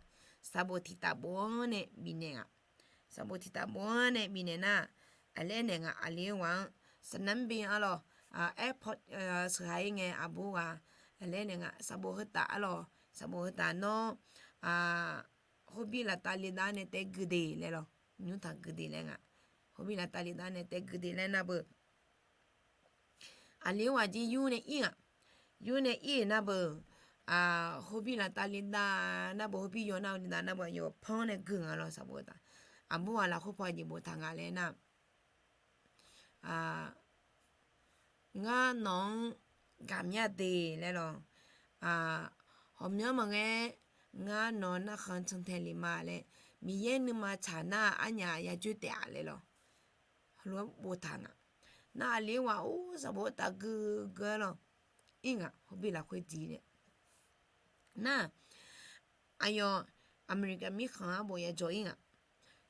sanqbof tiqtaf bof-anr nae bifnaeq nga. Sanqbof tiqtaf bof-anr nae bifnaeq nar, aqlaer naeq nga aqli khoerghaq-anr, sanqnanr bi-anr lawq, airport sheuqha ir ngae aqbur ghaq, aqlaer naeq nga sanqbof heu taf-a lawq, sanqbof heu taf nawr, hawbir laftav le dav nae taef gui de laer lawq. Nymr taq gui de laer nga. Hawbir laftav le dav nae taef gui de laer nar beu, aqli khoerghaq jir yur nae ir nga. Yur nae ir-euq nar beu, hawbir laftav le dav nar beu, hawbir yaw nar le dav nar beu, aqyawf panr nae gui nga lawq sanqbof heu taf. Aqbur ghaq lafkhoer paw jeq boftaq nga laer nar, ngar nawq-anr gaq mir-a de laer lawq. Hawqmyanr maqngae, ngar nawq narkhan cantae le ma laer, Miqyaer nuima tsaq nar arnyaf ya dzoer taef-a laer lawq. Heulof-aer boftaq nga. Nar aqli khoerghaq-or, sanqbof heu taf gui gui-aer lawq, ir nga hawbir lafkhoer diq nae. Nar aqyawf Aqmeqliqkaq mirkhanq-anr bof ya dzaw ir nga.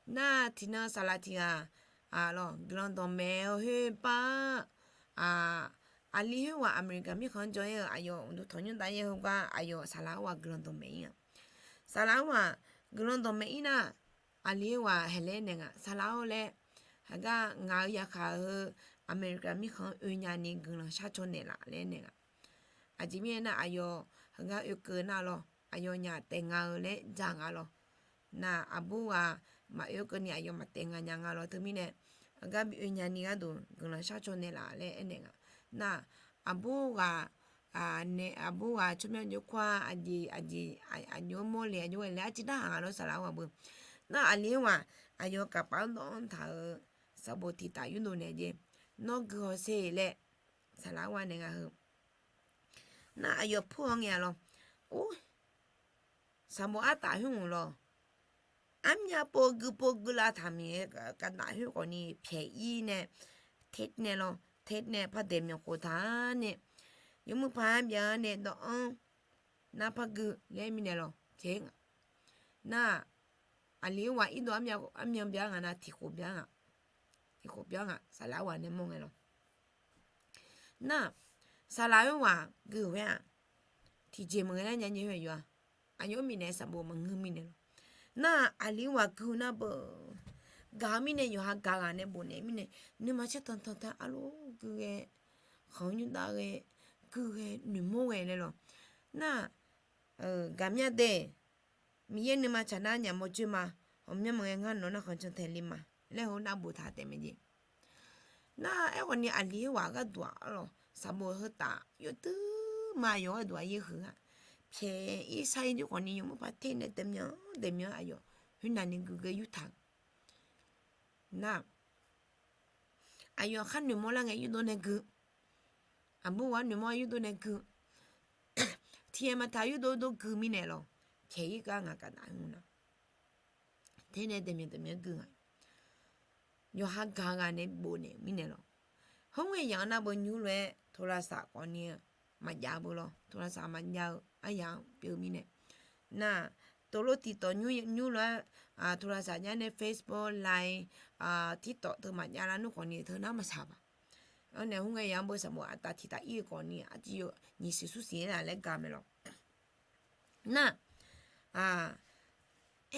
Nar tiqnan saqlaq tiq ghaq lawq, guiqlanq dawqmaeq-eu khoer par, aqli khoerghaq Aqmeqliqkaq mirkhanq-anr dzaw ir-eu aqyawf uqduq tanqnymr dav ir-eu heugar aqyawf saqlaq khoerghaq guiqlanq dawqmaeq ir nga. Saqlaq khoerghaq guiqlanq dawqmaeq ir nar, aqli khoerghaq haeqlaer naeq nga saqlaq-or laer, heugar ngaq-euq yaqkhaq heu Aqmeqliqkaq mirkhanq-anr oe nya ni guiqlanq sharcaw naeqlaf laer naeq nga. Aqjeq mirnae nar aqyawf heugar oekeuv nar lawq, aqyawfnyaf taef nga-eu laer dzaq nga lawq. Nar aqbur ghaq maqoe keuvni aqyawf maqtaef nga nya nga lawq. Teumirnae heugar bi oe nya ni gharduq guiqlanq sharcaw naeqlaf laer aernaeq nga. Nar aqbur ghaq, aqbur ghaq tsawrmyanr jov kar-a, aqjeq aqjeq aqjox-aer mawrle aqjox-aer laer arciv darhaq nga lawr saqlaq-aer ghaq beu. Nar aqli khoerghaq aqyawf kaqpav-anr dawv-anr taq-euq sanqbof tiqtaf yurdov naeq jeq, nawr gui hawsher laer saqlaq-aer ghaq naeq nga heu. Nar aqyawf pur-anr ngae-a lawr, or, sanqbof artaf khoer hmq lawr, armyav pov gui pov gui lavtaq miq-aer kavdaf khoer khawfni pyaeq-ir nae, ter nae lawr, ter nae par daeq myawq khoftaq-a nae, yawmuiq paq-aer byav-a nae dawv-anr nar par gui laer mirnae lawr, pyaeq-ir nga. Nar aqli khoerghaq irdov armyan byav nga nar tiqkhof byav nga, tiqkhof byav nga saqlaq-aer ghaq nae mawr ngae lawr. Nar saqlaq khoerghaq gui khoer-aq, tiqjeq maqngeur nar nya nyae khoer aqyawf-a, aqyawf-anr bifnaeq sanqbof maqngeur mirnae lawr. Nar aqli khoerghaq gui nar beu, gaq-eu mirnae yawqha gaq ghaq nae bofnaeq mirnae, nuima caertanq tanq tae arlof gui ghae, khanq-anr nymrdav ghae, gui ghae noeqmawr ghae laer lawr. Nar gaq mya dae, Miqyaer nuima tsaq nar nyaf mawr dzoer ma, ghawqmyanr maqngae ngar nawq narkhan cantae le ma laer heu nar boftaq taef mae jeq. Nar aerkhawfni aqli khoerghaq gharduq-aq arlawq, sanqbof heu taf yawdui ma yawq gharduq aqyaer huiq-a, pyaeq-ir sar-ir jir khawfni yawmuiq paq ter nae daeq myanq daeq myanq aqyawf khoernav ni gui ghae yurtaq. Nar aqyawf khar noeqmawr lar ngae yurdov nae gui, aqbur ghaq noeqmawr yurdov nae gui, tiqghaq maqtaq yurdov dov gui mirnae lawr, pyaeq-ir gar ngaq kavdaf hmq nar, ter nae daeq myanq daeq myanq gui ngaq, yawqha gaq ghaq nae bofnaeq mirnae lawr. Khoerngae yaq-anr nar beu nymr lof-aer โทรศัพท์ khawfni maqjav beu lawr, โทรศัพท์ maqjav-eu aryaq-anr pyeuf mirnae. Nar tov lof tiqtawq nymr lof-aer โทรศัพท์ jav nae Facebook, Line, TikTok teu maqjav lar nmr khawfni teu nar maqsaq baq. Arnae khoerngae yaq-anr beu sanqbof aqtaf tiqtaf ir-eu khawfni artiv-eu nyiq siq smr siq-aer laf laer gaq mae lawr. Nar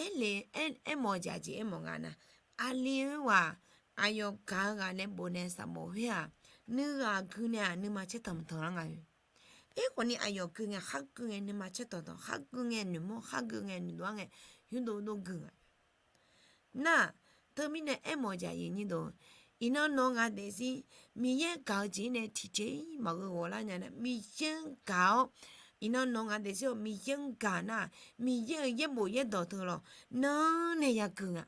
aerle, aermawf-eu jeq aqjeq aermawf nga nar, aqli khoerghaq aqyawf gaq-eu ghaq nae bofnaeq sanqbof khoer-aq, nuighaq gui nae-aq nuima caertanq tanq lar nga-eu. Aerkhawfni aqyawf gui ngae khar gui ngae nuima caertanq tanq, khar gui ngae noeqmawr, khar gui ngae noeqdov-ar ngae, yurdov dov gui nga. Nar teumirnae aermawf-eu jeq aqyuif nyir deuq, iqnan nawq-eu ngaq daefzir Miqyaer gaq-eu jeq-ir nae tiqjeq-ir maqgheu ghawq lar nya nar, Miqyaer-anr gaq-awr, iqnan nawq-eu ngaq daefzir-awr Miqyaer-anr gaq nar, Miqyaer-euq yaerbof yaerdawq teu lawr nan nae yagui nga.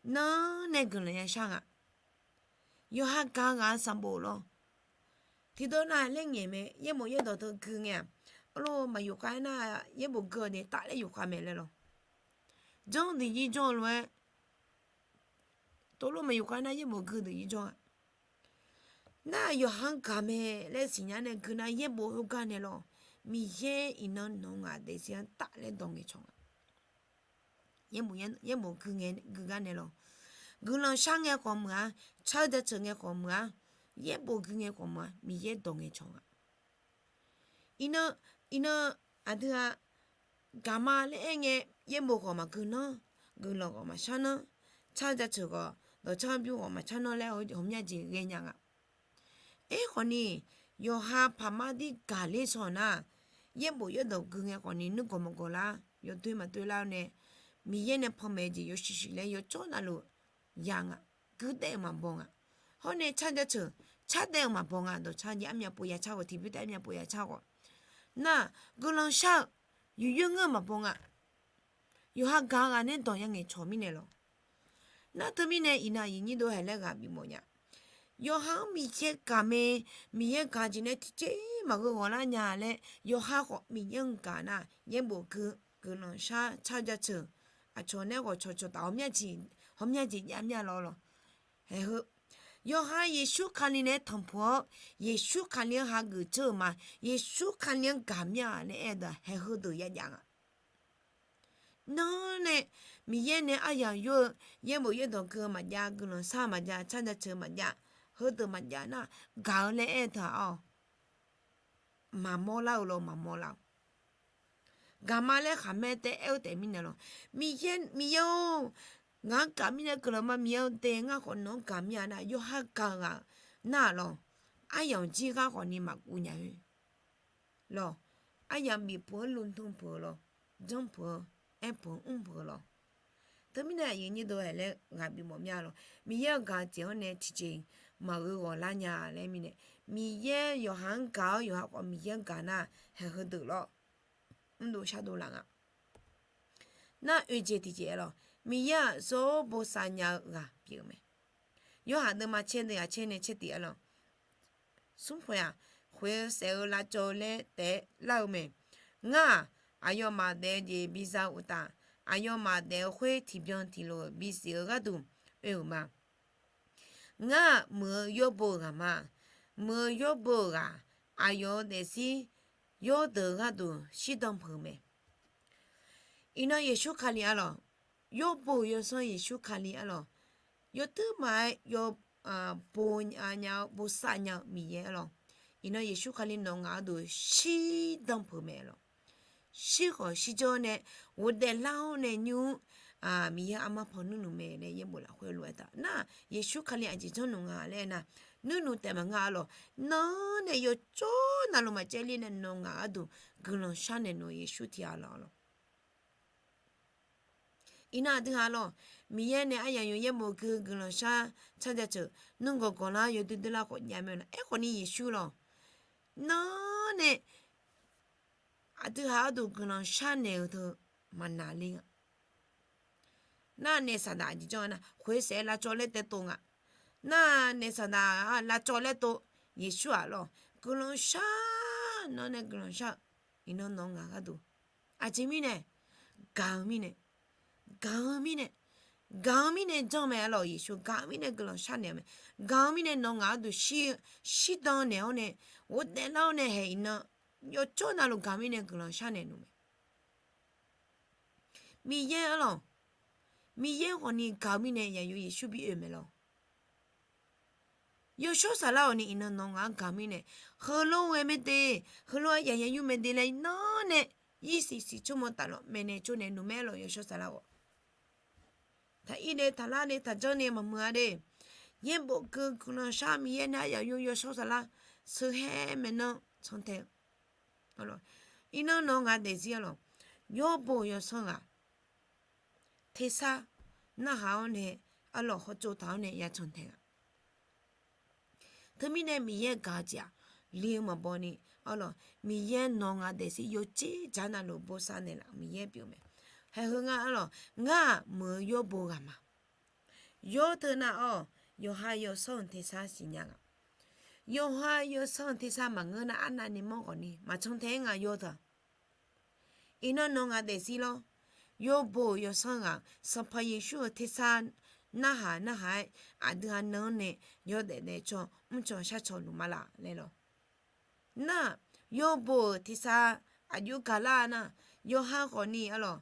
Nanr nae guiqlanq yashar nga. Yawqha gaq-eu ghaq-eu sanqbof lawr. Tiqdawr nar laer ngaeq mae, yaerbof yaerdawq teu gui ngae-aq, arlawr maqyuf khav-aer nar yaerbof gui-awq ni taf laer yuf khav mae laer lawr. Janr deuq jir jawr-eu lof-aer, tov lof maqyuf khav-aer nar yaerbof gui deuq jir jawr-a. Nar yawqha-anr gaq mae laer siqnya nae gui nar yaerbof heugar nae lawr. Miqyaer iqnan nawq-eu ngaq daefzir-anr taf laer dawq ngaeqcawq nga. Yaerbof gui gar nae lawr. Guiqlanq shar ngae khawf meuq-a, tsar jaceuq ngae khawf meuq-a, yaerbof gui ngae khawf meuq-a, Miqyaer dawq ngaeqcawq nga. Iqnan, iqnan aqdui-aq, gaqma laer aer ngae, yaerbof khawf maqgui nanr, guiqlanq khawf maqshar nanr, tsar jaceuq khawf, dawqtsar bymr khawf maqshar nanr laer ghawqmya jeq ghaenya nga. Aerkhawf ni, yawqha paqmar dir gaqler shaw nar, yaerbof yaerdawq gui ngae khawf ni nuirgawq maqgawq lar, yawdoer maqdoer lar-awr nae, Miqyaer nae panmaeq-eu jeq yawshuif shuif laer yawcawr navluf ya nga, guirdaev-eu maqbaw nga. Hawr nae tsar jaceuq, tsardaev-eu maqbaw nga, dawqtsar jeq armyav pov ya tsar khawf, tiqbymr taef armyav pov ya tsar khawf. Nar, guiqlanq shar-eu, yuqyoer ngeur-eu maqbaw nga. Yawqha gaq-eu ghaq nae dawq ya ngaeqcawq mirnae lawr. Nar teumirnae iqnan aqyuif nyir dov haeq laer ghaq bif mawf nya. Yawqha-anr Miqyaer gaq mae, Miqyaer gaq jeq nae tiqjeq maqgheu ghawqlar nya laer yawqha khawf Miqyaer-anr gaq nar yaerbof gui, guiqlanq shar, tsar jaceuq, aqcawq nae ghawqcawq cawqtaf ghawqmya jeq jav mya lawr lawr. Haeq heu, yawqha Yeqsur Kali nae tanqpuq-awr, Yeqsur Kali-anr hageuf dzeur-eu ma, Yeqsur Kali-anr gaq mya laer aer-eu deuq-aq haeq heudeuq yajav nga. Nanr nae Miqyaer nae aryamq yur-eu, yaerbof yaerdawq gui-eu maqjav, guiqlanq shar-eu maqjav, tsar jaceuq-eu maqjav, heudeuq maqjav nar, gaq-eu laer aer-eu teu-aq-awr, maqmawr lar-eu lawr, maqmawr lar-eu. Gaqma laer khaqmae taef aer-eu taef mirnae lawr. Miqyaer, Miqyaer-or, ngaq-anr gaq mirnae guiqlanq ma Miqyaer-or de, ngar khawf nawq-anr gaq mir-a nar, yawqha gaq-eu ghaq nar-aq lawr, aryamq jir ghar khawf ni maqguv nya-eu lawr. Aryamq bif peuq-anr, lmqtmq peuq-eu lawr, janr peuq-eu, aer peuq-anr mr peuq-eu lawr. Teumirnae aqyuif nyir dov haeq laer ghaq bif mawf mya lawr. Miqyaer-euq gaq-eu jeq-anr nae tiqjeq maqgheu ghawqlar nya laer mirnae, Miqyaer yawqha-anr gaq-awr yawqha khawf Miqyaer-anr gaq nar, haeq heudeuq lawr, mrdov shardov laf nga. Nar oeq jeq tiqjeq aer lawr, Miqyaer-aq zawr bosav nya-eu ghaq pyeuf-eu mae. Yawhaq deuvma caer deuv yaq caer nae caer tiq aer lawr. Smr khoeq-aq, khoeq-eu saef-eu lavcawv laer taef-aer lar-eu mae. Ngar-aq, aqyawfmaf daef-eu jeq biza uqtaf, aqyawfmaf daef-eu khoer tiqbyan tiqlof-euq bisiq-eu gharduq oe-euq ma. Ngar-aq, muiq-eu yawrbo-euq ghaq ma. Muiq-eu yawrbo-euq ghaq, aqyawf-euq daefzir yawrdeuq gharduq shirdan peuq-eu mae. Iqnan Yeqsur Kali arlawq, yawrbo-euq yawsanr Yeqsur Kali arlawq, yawduimaf-aer yaw, bo, nya-eu bosav nya-eu Miqyaer arlawq. Iqnan Yeqsur Kali nawq ngaq gharduq shirdan peuq mae lawq. Shir khawf shirdzanr nae, ghofdaef lar-awr nae nymr, Miqyaer armar paw nuirnuq mae laer yaerbof lafkhoer lof-aer taq nar, Yeqsur Kali aqjeq janrnuq nga laer aernar, nuirnuq taef maqnga arlawq. Nanr nae yawcawr navluf maqcaevler nae nawq ngaq gharduq guiqlanq sharnaeq nmr-eu Yeqsur tiq ghaq lawq arlawq. Iqnan aqdui ha lawq, Miqyaer nae aryamq yawq yaerbof gui guiqlanq shar, tsar jaceuq, nuirgawq gawqlar yawdoer doerlar khawf jav mae nar, aerkhawf ni Yeqsur lawq, nanr nae aqdui ha gharduq guiqlanq sharnaeq-eu teu maqnaqler nga. Nar naef saqdaq aqjeq janr nar, khoeq saef lavcawv laer taev tov nga. Nar naef saqdaq lavcawv laer tov, Yeqsur-aq lawq, guiqlanq shar, nanr nae guiqlanq shar-eu, iqnan nawq ngaq gharduq. Aqjeq mirnae, gaq-eu mirnae, gaq-eu mirnae, gaq-eu mirnae janr mae arlawq. Yeqsur gaq-eu mirnae guiqlanq sharnaeq-eu mae. Gaq-eu mirnae nawq ngaq gharduq shir, shirdan naeq-awr nae, ghofdaef lar-awr nae haeq iqnan yawcawr navluf gaq mirnae guiqlanq sharnaeq nmr mae. Miqyaer arlawq, Miqyaer khawf ni gaq-eu mirnae yaqyawf Yeqsur bi oe mae lawq. Yawshawr saflar-awq ni iqnan nawq ngaq-anr gaq mirnae, heulof-aer ghae mae de, heulof-aer yaqyaq yur mae de laer nanr nae, yirsiq siq tsawrmawr taflawq maeqnaeq tsovnaeq nmr mae lawq. Yawshawr saflar-awq, taqir de taqlar de taqjanr ni maqmuiq-a de. Yaerbof gui guiqlanq shar Miqyaer nae aryaq yur yawshawr saflar, sheuqhaer maeqnan cantae-eu. Iqnan nawq ngaq daefzir arlawq, yawrbo yawsanr ghaq tersar narhaq-awr nae, arlawq hawtsov taq-awr nae ya cantae nga. Teumirnae Miqyaer gaq-eu jeq-aq, li-eu maqbaw ni arlawq, Miqyaer nawq ngaq daefzir yawdzer dzaq navluf bosav naeqlaf Miqyaer pyeuf mae. Haeq heu ngar arlawq, ngar-aq muiq-eu yawrbo ghaq ma. Yawr teu nar-awr, yawqha yawsanr-euq tersar siqnya nga. Yawqha yawsanr-euq tersar maqngeur nar, arnavni manr khawfni maqcan tae-aer nga yawr teu-aq. Iqnan nawq ngaq daefzir lawr. Yawbo-euq yawsanr ghaq Sanqpaq Yeqsur-euq tersar narhaq narhaq-aer aqdui-aq nan-anr nae yawdaef daef caw mrcaw sharcaw luf ma laf laer lawr. Nar, yawbo-euq tersar aqjox gaqlar nar, yawqha khawfni arlawq,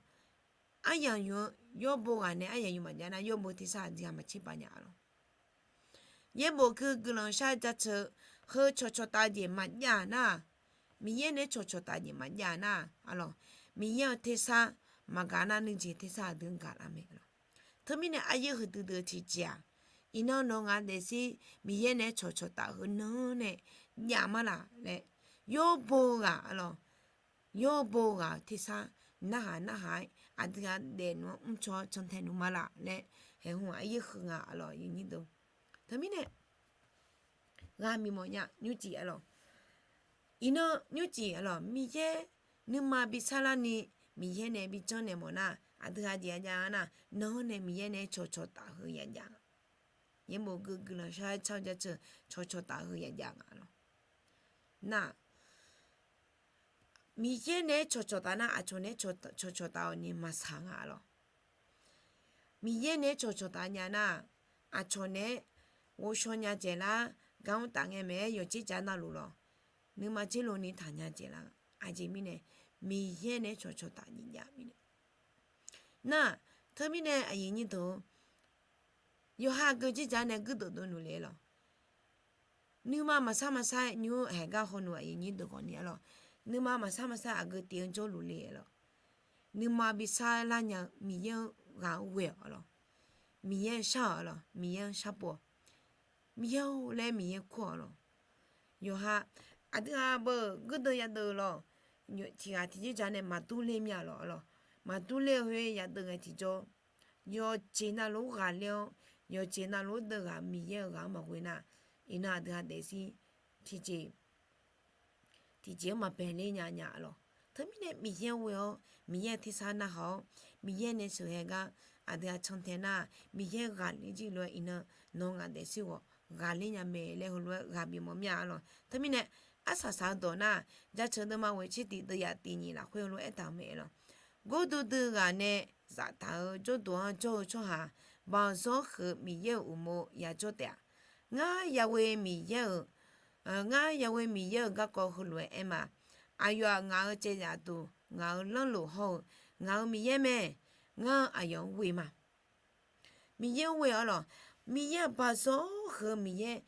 aryamq yawr-eu yawbo ghaq nae aryamq yawr maqjav nar, yawbo tersar aqdui-aq maqtser pav nya arlawq. Yaerbof gui guiqlanq shar jaceuq heu cawqcawq taf jeq maqjav nar, Miqyaer nae cawqcawq taf jeq maqjav nar arlawq, Miqyaer-euq tersar maqgaq nar nuijeq tersar aqdui-anr gaqlar mae arlawq. Teumirnae aryaer huiqdui dui-eu tiqjeq-aq, iqnan nawq ngaq daefzir Miqyaer nae cawqcawq taf heu nan-anr nae jav ma laf laer, yawbo ghaq arlawq, yawbo ghaq-euq tersar narhaq narhaq-aer aqdui-aq daefnmr-anr mrcaw cantae nmr ma laf laer, haeqhmq aryaer huiq nga arlawq. Teumirnae ghaq bimawf nya nymrcif arlawq. Iqnan nymrcif arlawq, Miqyaer nuima bi sarlarni Miqyaer nae bi janrnaeq mawf nar, aqdui-aq jeq ya jav nar, nan-anr nae Miqyaer nae cawqcawq taf heu ya jav nga. Yaerbof gui guiqlanq shar-aer tsar-eu jaceuq cawqcawq taf heu ya jav nga arlawq. Nar, Miqyaer nae-aer cawqcawq taf nar, aqcawq nae-aer cawqcawq taf-awq ni maqsaq nga arlawq. Miqyaer nae-aer cawqcawq taf nya nar, aqcawq nae-aer ghovshaw nya dzaeqlar, gar mr taf ngae maeq-aer yawqjeq jav navluf lawq, nuima tserloni taqnya dzaeqlar. Aqjeq mirnae Miqyaer nae-aer cawqcawq taf jeq jav mirnae. Nar, teumirnae aqyuif nyir deuq, yawqha aqgeu jeq jav nae guirdeuq dov nuf le lawq. Nuima maqsar maqsar-aer nymr haeq gar hawnuf aqyuif nyir deuq khawfni arlawq, nuima maqsar maqsar aqgeu tif-anr jawrluf le arlawq. Nuima bi sarlar nya-eu Miqyaer-anr ghaq-anr ghoe-awq arlawq. Miqyaer-anr shar-awq arlawq, Miqyaer-anr sharpov-awq. Miqyaer-or laer Miqyaer kur-awq arlawq. Yawqha aqdui-aq beu guirdeuv yadeuv lawq, tiq ghaq tiq jeq jav nae maqdur ler mir-a lawq arlawq. Maqdur ler-eu khoer yadeuv ngae tiqjawr, yawqjeq navluf-anr ghaqler-awr, yawqjeq navluf-anr deuv ghaq Miqyaer-euq ghaq-anr maqghoe nar, iqnan aqdui-aq daefzir tiqjeq tiqjeq-anr maqbaeq ler nya nya arlawq. Teumirnae Miqyaer ghoe-awr, Miqyaer-euq tersar narhaq-awr, Miqyaer nae sheuqghae gar aqdui-aq cantae nar, Miqyaer ghaqler jir lof-aer iqnan nawq ngaq daefzir ghawq ghaqler nya mae laer heulof-aer ghaq bimawf mir-a arlawq. Teumirnae arsaq saq-eu dawq nar, jaceuq deuvma ghoeq tser tiq deuv yaf tiq nyiq lafkhoer heulof-aer aertaq-euq mae arlawq. Gordui dui ghaq nae zaftaq-euq jawrduq-anr jawr-eu tsawrhaq, Baoq zawr huiq-eu Miqyaer-euq uqmov yajawr taef-a. Ngar yaghoe Miqyaer-euq, ngar yaghoe Miqyaer-euq garkawv heulof-aer aer ma. Aqyawf-aq ngaq-euq caevzafduq, ngaq-euq lanrlof hawr-eu ngaq-euq Miqyaer mae. Ngar aqyawf-anr ghoe ma. Miqyaer-anr ghoe-awq arlawq. Miqyaer-euq Baoq zawr huiq-eu Miqyaer,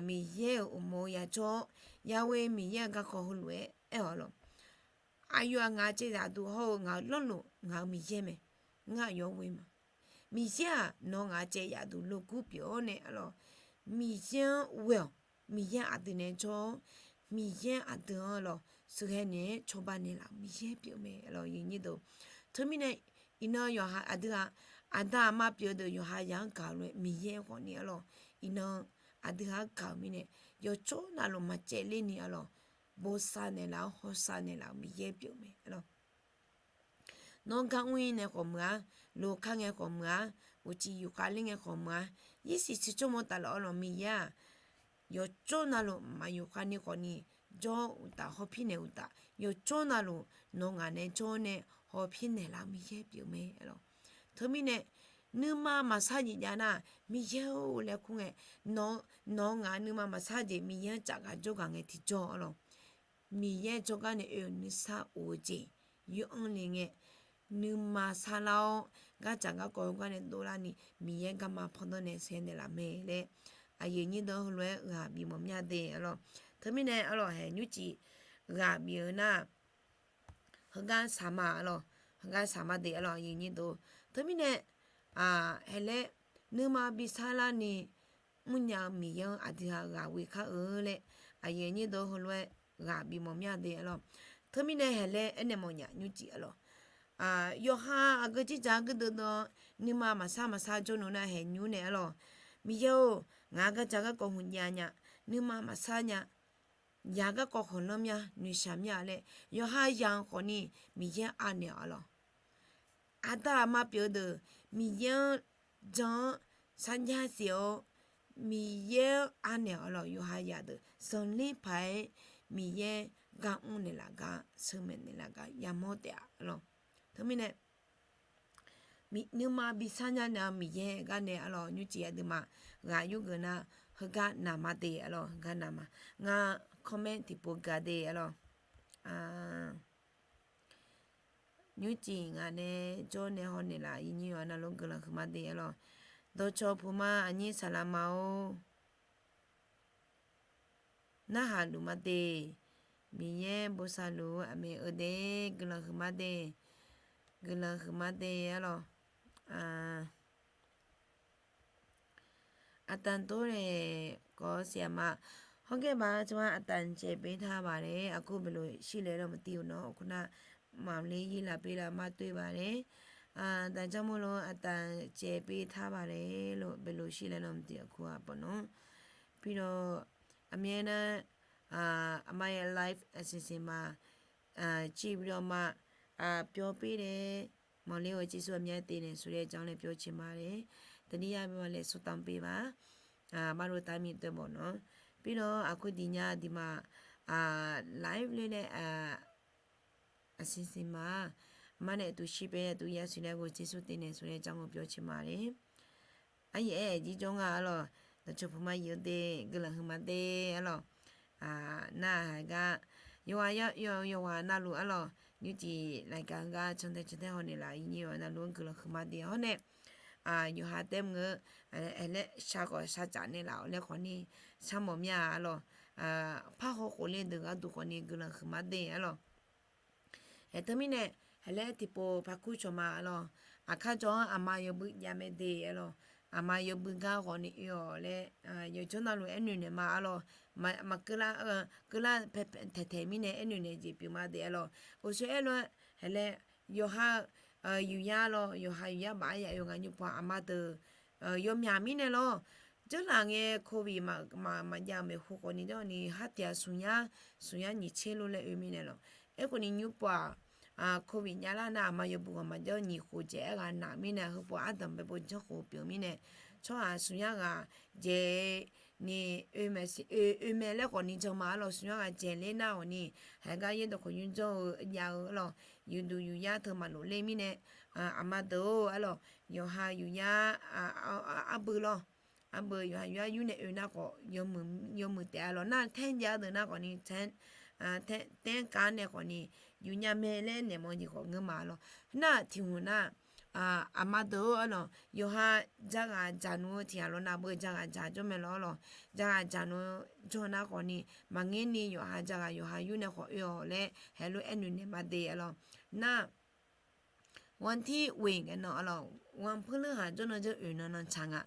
Miqyaer-euq uqmov yajawr-awr, yaghoe Miqyaer-euq garkawv heulof-aer aer-awq arlawq. Aqyawf-aq ngaq-euq caevzafduq hawr-eu ngaq-euq lanrlof ngaq-euq Miqyaer mae. Ngar aqyawf-anr ghoe ma. Miqyaer-aq nawq ngaq-euq caevzafduq logur pyeuf-awr nae arlawq, Miqyaer-anr ghoe-awq. Miqyaer aqdui nae jawr-awr, Miqyaer aqdui-anr arlawq sheuqghae naeq-aer cawba naeqlaf-euq Miqyaer pyeuf mae arlawq. Teumirnae iqnan yawqha aqdui-aq, aqda aqma pyeuf-eu deuq yawqha yaq-anr gaq-eu lof-aer Miqyaer khawfni arlawq, iqnan aqdui-aq gaq-euq mirnae yawqjawr navluf maqcaevler ni arlawq, bosav naeqlaf-awr hawsav naeqlaf-euq Miqyaer pyeuf mae arlawq. Nawr gar mr-ir nae khawf meuq-ar, loqkar ngae khawf meuq-ar, uqcif yufkhav ler ngae khawf meuq-ar, yirsiq siqtsov mawr taflaf arlawq Miqyaer-aq, yawqjawr navluf maqyufkhav ni khawfni jawr-awr uqtaf hawpir naeq uqtaf, yawqjawr navluf nawq ngaq nae jawr-awr nae hawpir naeqlaf-eu Miqyaer pyeuf mae arlawq. Teumirnae nuima maqsar jeq jav nar, Miqyaer-or laer kur ngae, nawq ngaq nuima maqsar jeq Miqyaer-anr cafgaq jawrgaq ngae tiqjawr arlawq. Miqyaer jawrgar nae oe-euq nuisar of-eu jeq yur-anr le ngae, nuima sarlar-awr, gardzaq garkawv heugar nae dovlar ni Miqyaer garma pandanr nae sheuqghae naeqlaf mae laer, aqyuif nyir deuq heulof-aer ghaq bimawf mir-a de arlawq. Teumirnae arlawq haeq nymrcif ghaq bif-eu nar, heugar saqma arlawq, heugar saqma de arlawq, aqyuif nyir deuq. Teumirnae haeq laer nuima bi sarlar ni mrnya-eu Miqyaer-anr aqdui-aq ghaq ghoe kar-eu laer, aqyuif nyir deuq heulof-aer ghaq bimawf mir-a de arlawq. Teumirnae haeq laer aernaeq mawfnya nymrcif arlawq. Yawqha aqgeu jirdzaq-anr guirdeuv deuv-awr nuima maqsar maqsar jawrluf nar haeq nymr nae arlawq. Miqyaer-or, ngaq-anr gardzaq garkawv hmq jav nya, nuima maqsar nya, yaq garkawv khanqlanr mya noeqshaq mya laer yawqha yaq-anr khawfni Miqyaer anaeq-awq arlawq. Aqda aqma pyeuf-eu deuq Miqyaer-anr jan-anr sarjax siq-awr, Miqyaer-anr anaeq-awq lawq. Yawqha yadeuq zanqler paq-aer Miqyaer gar mr naeqlaf gar, sheuqmaeq naeqlaf gar yamawr taef-a lawq. Teumirnae nuima bi sarjax naeq-a Miqyaer gar nae-a lawq. Nymrcif aqduimaf ghaq yurgeuf nar, heugar naq ma de-a lawq, heugar naq ma. Ngar comment tiqpov gaq de-a lawq. Nymrcif ngaq nae jawr nae hawnaeq laf, yawnyir yawqha navluf guiqlanq huiqma de-a lawq. Dawqcawq puqma aqnyir saqlaq ma-or. Narhaq luf ma de. Miqyaer bosav luf-eu aqmeq-eu de, guiqlanq huiqma de. Guiqlanq huiqma de-a lawq. Aqtanq tov nae kawv siq aqma. Hawrgaer baq tsawrhaq aqtanq caev pyeuf taq baq le, aqkur beqlof shirlaeq lawq maqtiv-eu nawr, aqkur nar maqler yir laf pyeuf laf mar toev baq le. Aqtanq jarmur lof aqtanq caev pyeuf taq baq le, lof beqlof shirlaeq lawq maqtiv aqkur aqpawf nawr. Pilawq aqmyav nar, aqma-aer live aqsiq siq ma, civ bi lawq ma, pyawr pyeuf le, mawqler-eu Jeqsur aqmyav-aer tevnaeq suf laer janr laer pyawr caev ma le, taqdir yar bi ma laeq suf tanq pyeuf baq, aqma lof taq mir deuq bawq nawr. Pilawq aqkur diq nya diq ma, live le laer aqsiq siq ma, aqma nae tuq shir pyeuf tuq yar suf laer ghoe Jeqsur tevnaeq suf laer janr ghoe pyawr caev ma le. Aryaef-aer aqjir jawr nga-a lawq. Dawqcawq puqma yawq de, guiqlanq huiqma de-a lawq. Narhaq gar yawqghaq yawqghaq navluf-a lawq. Nymrcif laqgaq gar cantae cantae hawnaeq laf, yawnyir yawqha navluf-anr guiqlanq huiqma de hawr nae, yawqha taef mr-eu, laer shar khawf shar caf naeq laf-awq laer khawf ni, sharmawf mir-a-a lawq. Par haw khof le deuq gharduq khawf ni guiqlanq huiqma de-a lawq. Aer teumirnae, heulof-aer tiqpov par kur cawq ma-a lawq. Aqkar jawr-anr aqma yawbui jav mae de-a lawq. Aqma yawbui gar khawf ni oe-awq laer, yawqjawr navluf aernoeq naeq ma-a lawq. Maqkeuv lar, keuv lar taeqtaeq mirnae aernoeq naeq jeq pyeuf ma de-a lawq. Uqshoe aer lof-aer, heulof-aer yawqha-eu yuqyar lawq, yawqha yuqyar baf-aer ya oe nga nymr pov-aq aqma deuq yawmyaq mirnae lawq. Janrlaf ngae covid maqjav-eu maeqhu khawf ni jawr ni, har tiq ghaq smq yar, smq yar nyiq tser lor laer oe mirnae lawq. Aerkhawf ni nymr pov-aq, covid javlar nar aqma yawbui ghawqmaf jawr nyiq khof jaeq-aer ghaq naq mirnae, heupov ardanq bae pov janr khof pyeuf mirnae, tsawrhaq smq yar ghaq jaeq ni oe mae laer khawf ni jan ma-a lawq. Smq yar ghaq jaeq ler nar khawf ni, haiq gar yaerdawq khawf nymr janr-eu jav-eu-a lawq. Yawqduq yawqyar teu maqlof ler mirnae, aqma deuq-or-a lawq, yawqha yuqyar arbui lawq. Arbui yawqha yuqyar yur nae oe nar khawf, yawmuiq taef-a lawq. Nar taer jav deuq nar khawf ni, taer kav nae khawf ni, yawnya mae laer naeq mawf-eu jeq khawf ngeur ma-a lawq. Nar tiq hmq nar, aqma deuq-or-a lawq, yawqha jaghaq dzaq nmr-eu tiq ghaq lawq, navbui jaghaq dzaq jawr mae lawq-a lawq. Jaghaq dzaq nmr-eu jawr nar khawf ni, maqngeur ni yawqha jaghaq yawqha yur nae khawf oe-awq laer heulof-aer noeq naeq ma de-a lawq. Nar wantir oeq ngae nan-a lawq, wanpuirleur haq jawr nan jawr oeq nan nan tsaq nga.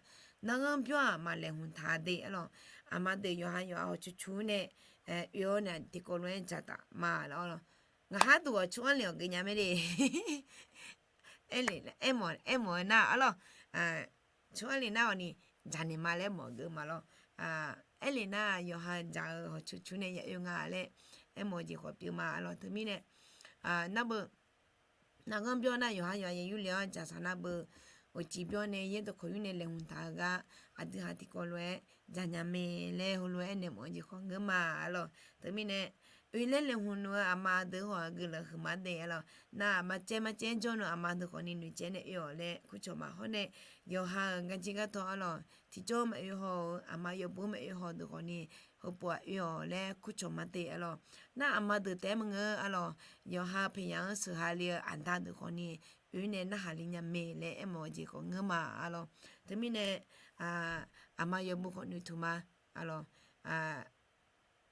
Narghanr bymr-aq maqlaeqhmq taq de-a lawq. Aqma deuq yawqha yawqha hawqcu cu nae oe-awr nae tiqkawv lof-aer dzaqtaf ma lawq-a lawq. Ngaq har duq ghawqcu anr le-awq geunya mae de. Aermawf-eu nar-a lawq, cu anr le nar-awq ni, dzaqnaeq ma laer mawf geuv ma lawq. Aer le nar yawqha dzaq-eu hawqcu cu nae ya oe nga laer aermawf-eu jeq khawf pyeuf ma-a lawq. Teumirnae, nar beu narghanr bymr nar yawqha yawqha ya yur le-awr dzaqsaq nar beu, uqcif bymr nae yaerdawq khawf yur nae laeqhmq taq-eu gar, aqdui haq tiqkawv lof-aer dzaqnya mae laer heulof-aer naeq mawf-eu jeq khawf ngeur ma-a lawq. Teumirnae, oe laer laeqhmq nmr-eu aqma deuq khawf guiqlanq huiqma de-a lawq. Nar maqcaev maqcaev jawr nmr aqma deuq khawf ni noeqcaev nae oe-awq laer kurcawq ma hawr nae, yawqha-euq garjir gartawv-a lawq, tiqjawr maqoe haw-eu aqma yawbui maqoe haw deuq khawf ni, heupov-aq oe-awq laer kurcawq ma de-a lawq. Nar aqma deuq taef-aer maqngeur-a lawq, yawqha paeqyaq-anr sheuqha le-eu aqda deuq khawf ni, oe nae narhaq le nya mae laer aermawf-eu jeq khawf ngeur ma-a lawq. Teumirnae, aqma yawbui khawf noeqtmq ma-a lawq.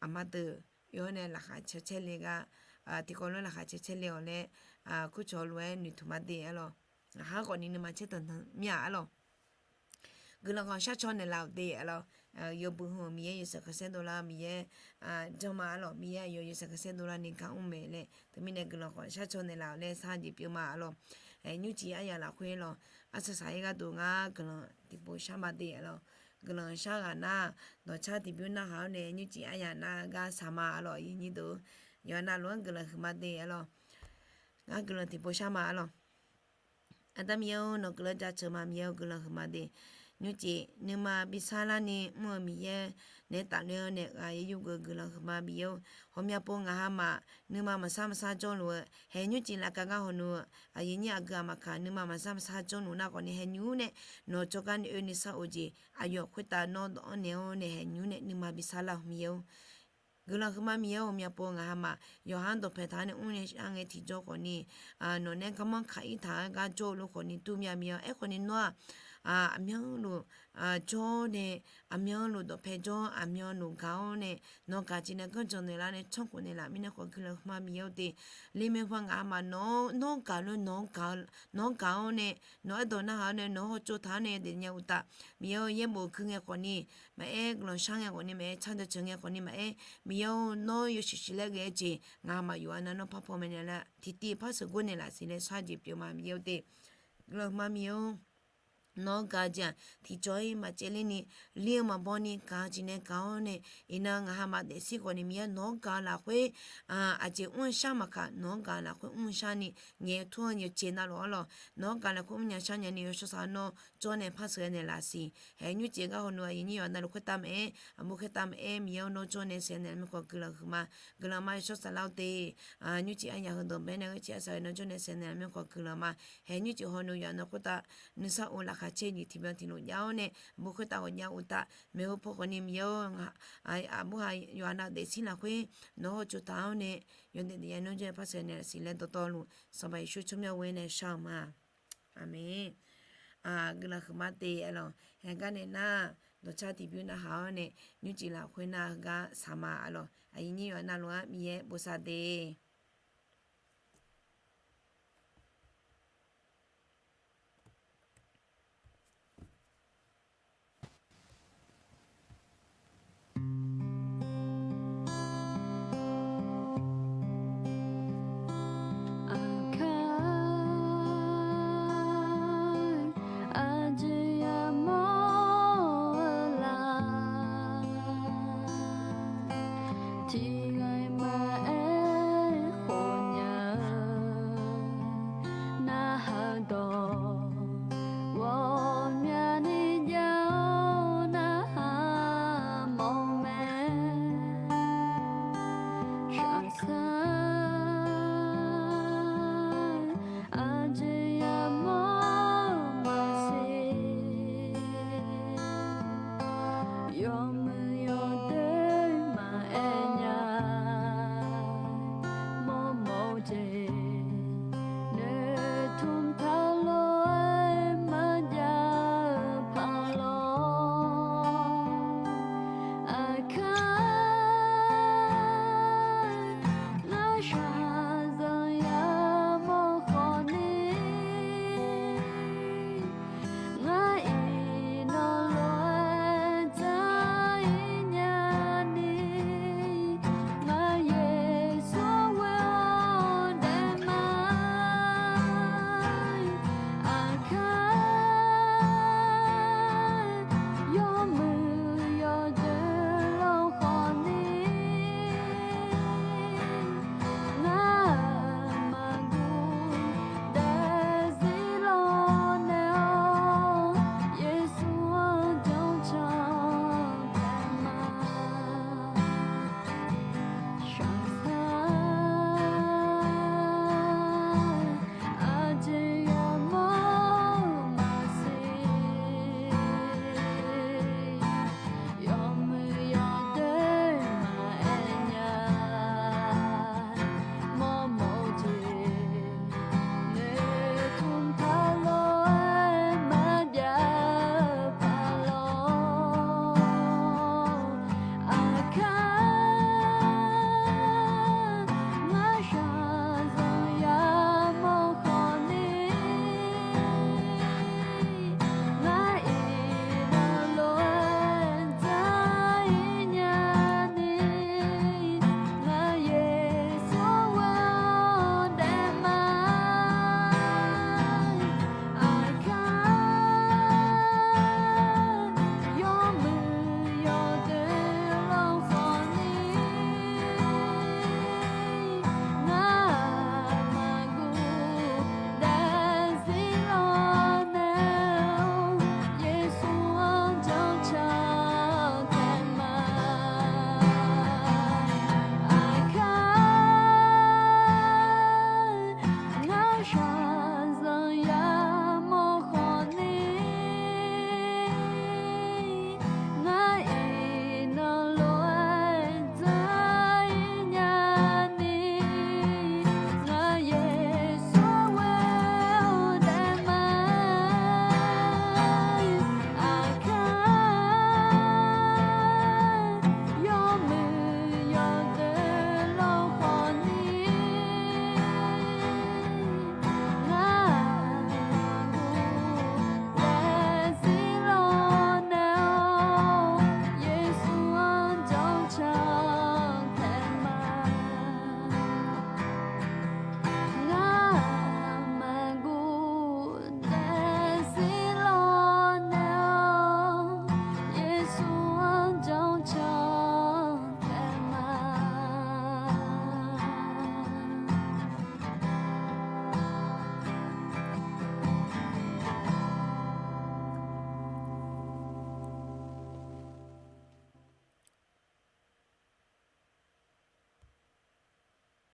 Aqma deuq oe-awr nae laqkhaq caer caer le gar, tiqkawv lof-aer laqkhaq caer caer le-awq laer, kurcawq lof-aer noeqtmq ma de-a lawq. Ngaq har khawf ni nuima caer tanqtanq mir-a-a lawq. Guiqlanq khawf sharcaw naeqlaf-euq de-a lawq. Yawbui hmq-euq Miqyaer yawshaef khanqsaer dovlar-eu Miqyaer, janrma-a lawq. Miqyaer aqyawf yawshaef khanqsaer dovlar ni gar mr mae laer. Teumirnae guiqlanq khawf sharcaw naeqlaf-euq laer sar jeq pyeuf ma-a lawq. Nymrcif aryaq lafkhoer lawq, arsaq saq-ir gharduq ngar guiqlanq tiqpov shar ma de-a lawq. Guiqlanq shar ghaq nar, dawqcar tiqbymr narhaq-awr nae nymrcif aryaq nar gar saq ma-a lawq. Yawqha navluf-anr guiqlanq huiqma de-a lawq. Ngar guiqlanq tiqpov shar ma-a lawq. Aqda Miqyaer-or, nawq guiqlanq jaceuq ma. Miqyaer-or, guiqlanq huiqma de. nymrcif nuima bi sarlarni mr-eu Miqyaer naeq-aer tafler-awr nae ghaq yaer yurgeuf guiqlanq huiqma Miqyaer-or. Ghawqmya pov ngaq hamaf nuima maqsar maqsar jawrluf-eu haeq nymrcif lafkaq gar hawnu-eu aqyuif nyir aqgeu aqmaqkaq nuima maqsar maqsar jawrluf nar khawfni haeqnymr nae nawq-eu jawrgar nae oe nuisar of jeq aqyawf khoertav nawr dawv-anr naeq-awr nae haeqnymr nae nuima bi sarlar-euq Miqyaer-or. Guiqlanq huiqma Miqyaer-or, ghawqmya pov ngaq hamaf yawqha-anr dawqpae taq-awr nae mr nae shar ngae tiqjawr khawfni nawq nae garmanr kaq-ir taq-aer gar jawr-eu lof khawfni durmya Miqyaer-or. Aerkhawfni nawr-aq aqmyanluf jawr nae aqmyanluf dawqpae jawr aqmyanluf gaq-awr nae nawq gaq jeq nae ganrjanq naeqlar nae tsanrkhof naeqlaf mirnae khawf guiqlanq huiqma Miqyaer-or de. Lemaeq hma ngaq hamaf nawq-anr gaq lof nawq-anr gaq-awr nae nawq-anr dawq narhaq-awr nae nawq-anr hawtsov taq-awr nae daefnya uqtaf Miqyaer-or, yaerbof gui ngae khawfni maqaer, guiqlanq shar ngae khawfni maqaer, tsar dawqceuq ngae khawfni maqaer, Miqyaer-or, nawr yawshuif shuif laer ghae-eu jeq ngaq hamaf yawqha nav nawr parpaw maeqnaeq lar tiqtiv par sheuqgor naeqlaf siq laer shar jeq pyeuf ma Miqyaer-or de. Guiqlanq huiqma Miqyaer-or, nawq-anr gaq-eu jeq-aq tiqjawr-ir maqcaevler ni lir-eu maqbaw ni gaq-eu jeq nae gaq-awr nae iqnan ngaq hamaf daefzir khawfni Miqyaer nawq-anr gaq-eu lafkhoer aqjeq mr-eu shar maqkaq nawq-anr gaq-eu lafkhoer mr-eu shar ni ngaeq-eu tur-eu yawqjeq navluf-anr lawq nawq-anr gaq lafkhoer mrnya sharnya ni yawshawr saq-awr nawr jawr nae par sheuqghae naeqlaf siq. Haeq nymrcif gar hawnu aqyuif nyir yawqha navluf khoertav maqaer, aqbur khoertav maqaer, Miqyaer-or, nawr jawr nae sheuqghae naeqlaf mirkhanq guiqlanq huiqma. Guiqlanq ma yawshawr saflar-awr de. Nymrcif aryaq heudeuq baenae ghae civ arsaq-eu nawr jawr nae sheuqghae naeqlaf mirkhanq guiqlanq ma. Haeq nymrcif hawnu yawqha navluf khoertav nuisar of laqkhaq caer nyiq tiqbyan tiqlof jav-awr nae aqbur khoertav ghawqjav uqtaf maeqhu paw khawfni Miqyaer-or, aqbur ha yawqha nav daefzir lafkhoer nawq-anr hawtsov taq-awr nae yawdaef daefnya nawr jawr nae par sheuqghae naeqlaf siq laer dawqtawvluf Sanqpaq Yeqsur tsawrmyanr ghoer nae shar-eu ma. Aqmeq. Guiqlanq huiqma te aqlawq. Haeq gar nae nar dawqcar tiqbymr narhaq-awr nae nymrcif lafkhoer nar heugar saq ma aqlawq. Aqyuif nyir yawqha navluf-anr Miqyaer bosav de. Aqkaq aqjeq yamawr-eu la, tiqghaq maqaer khofnya-eu narhaq dawq ghawqmyani jav-awr narhaq mawf mae. Shaqsar aqjeq yamawr maqsiq, yawq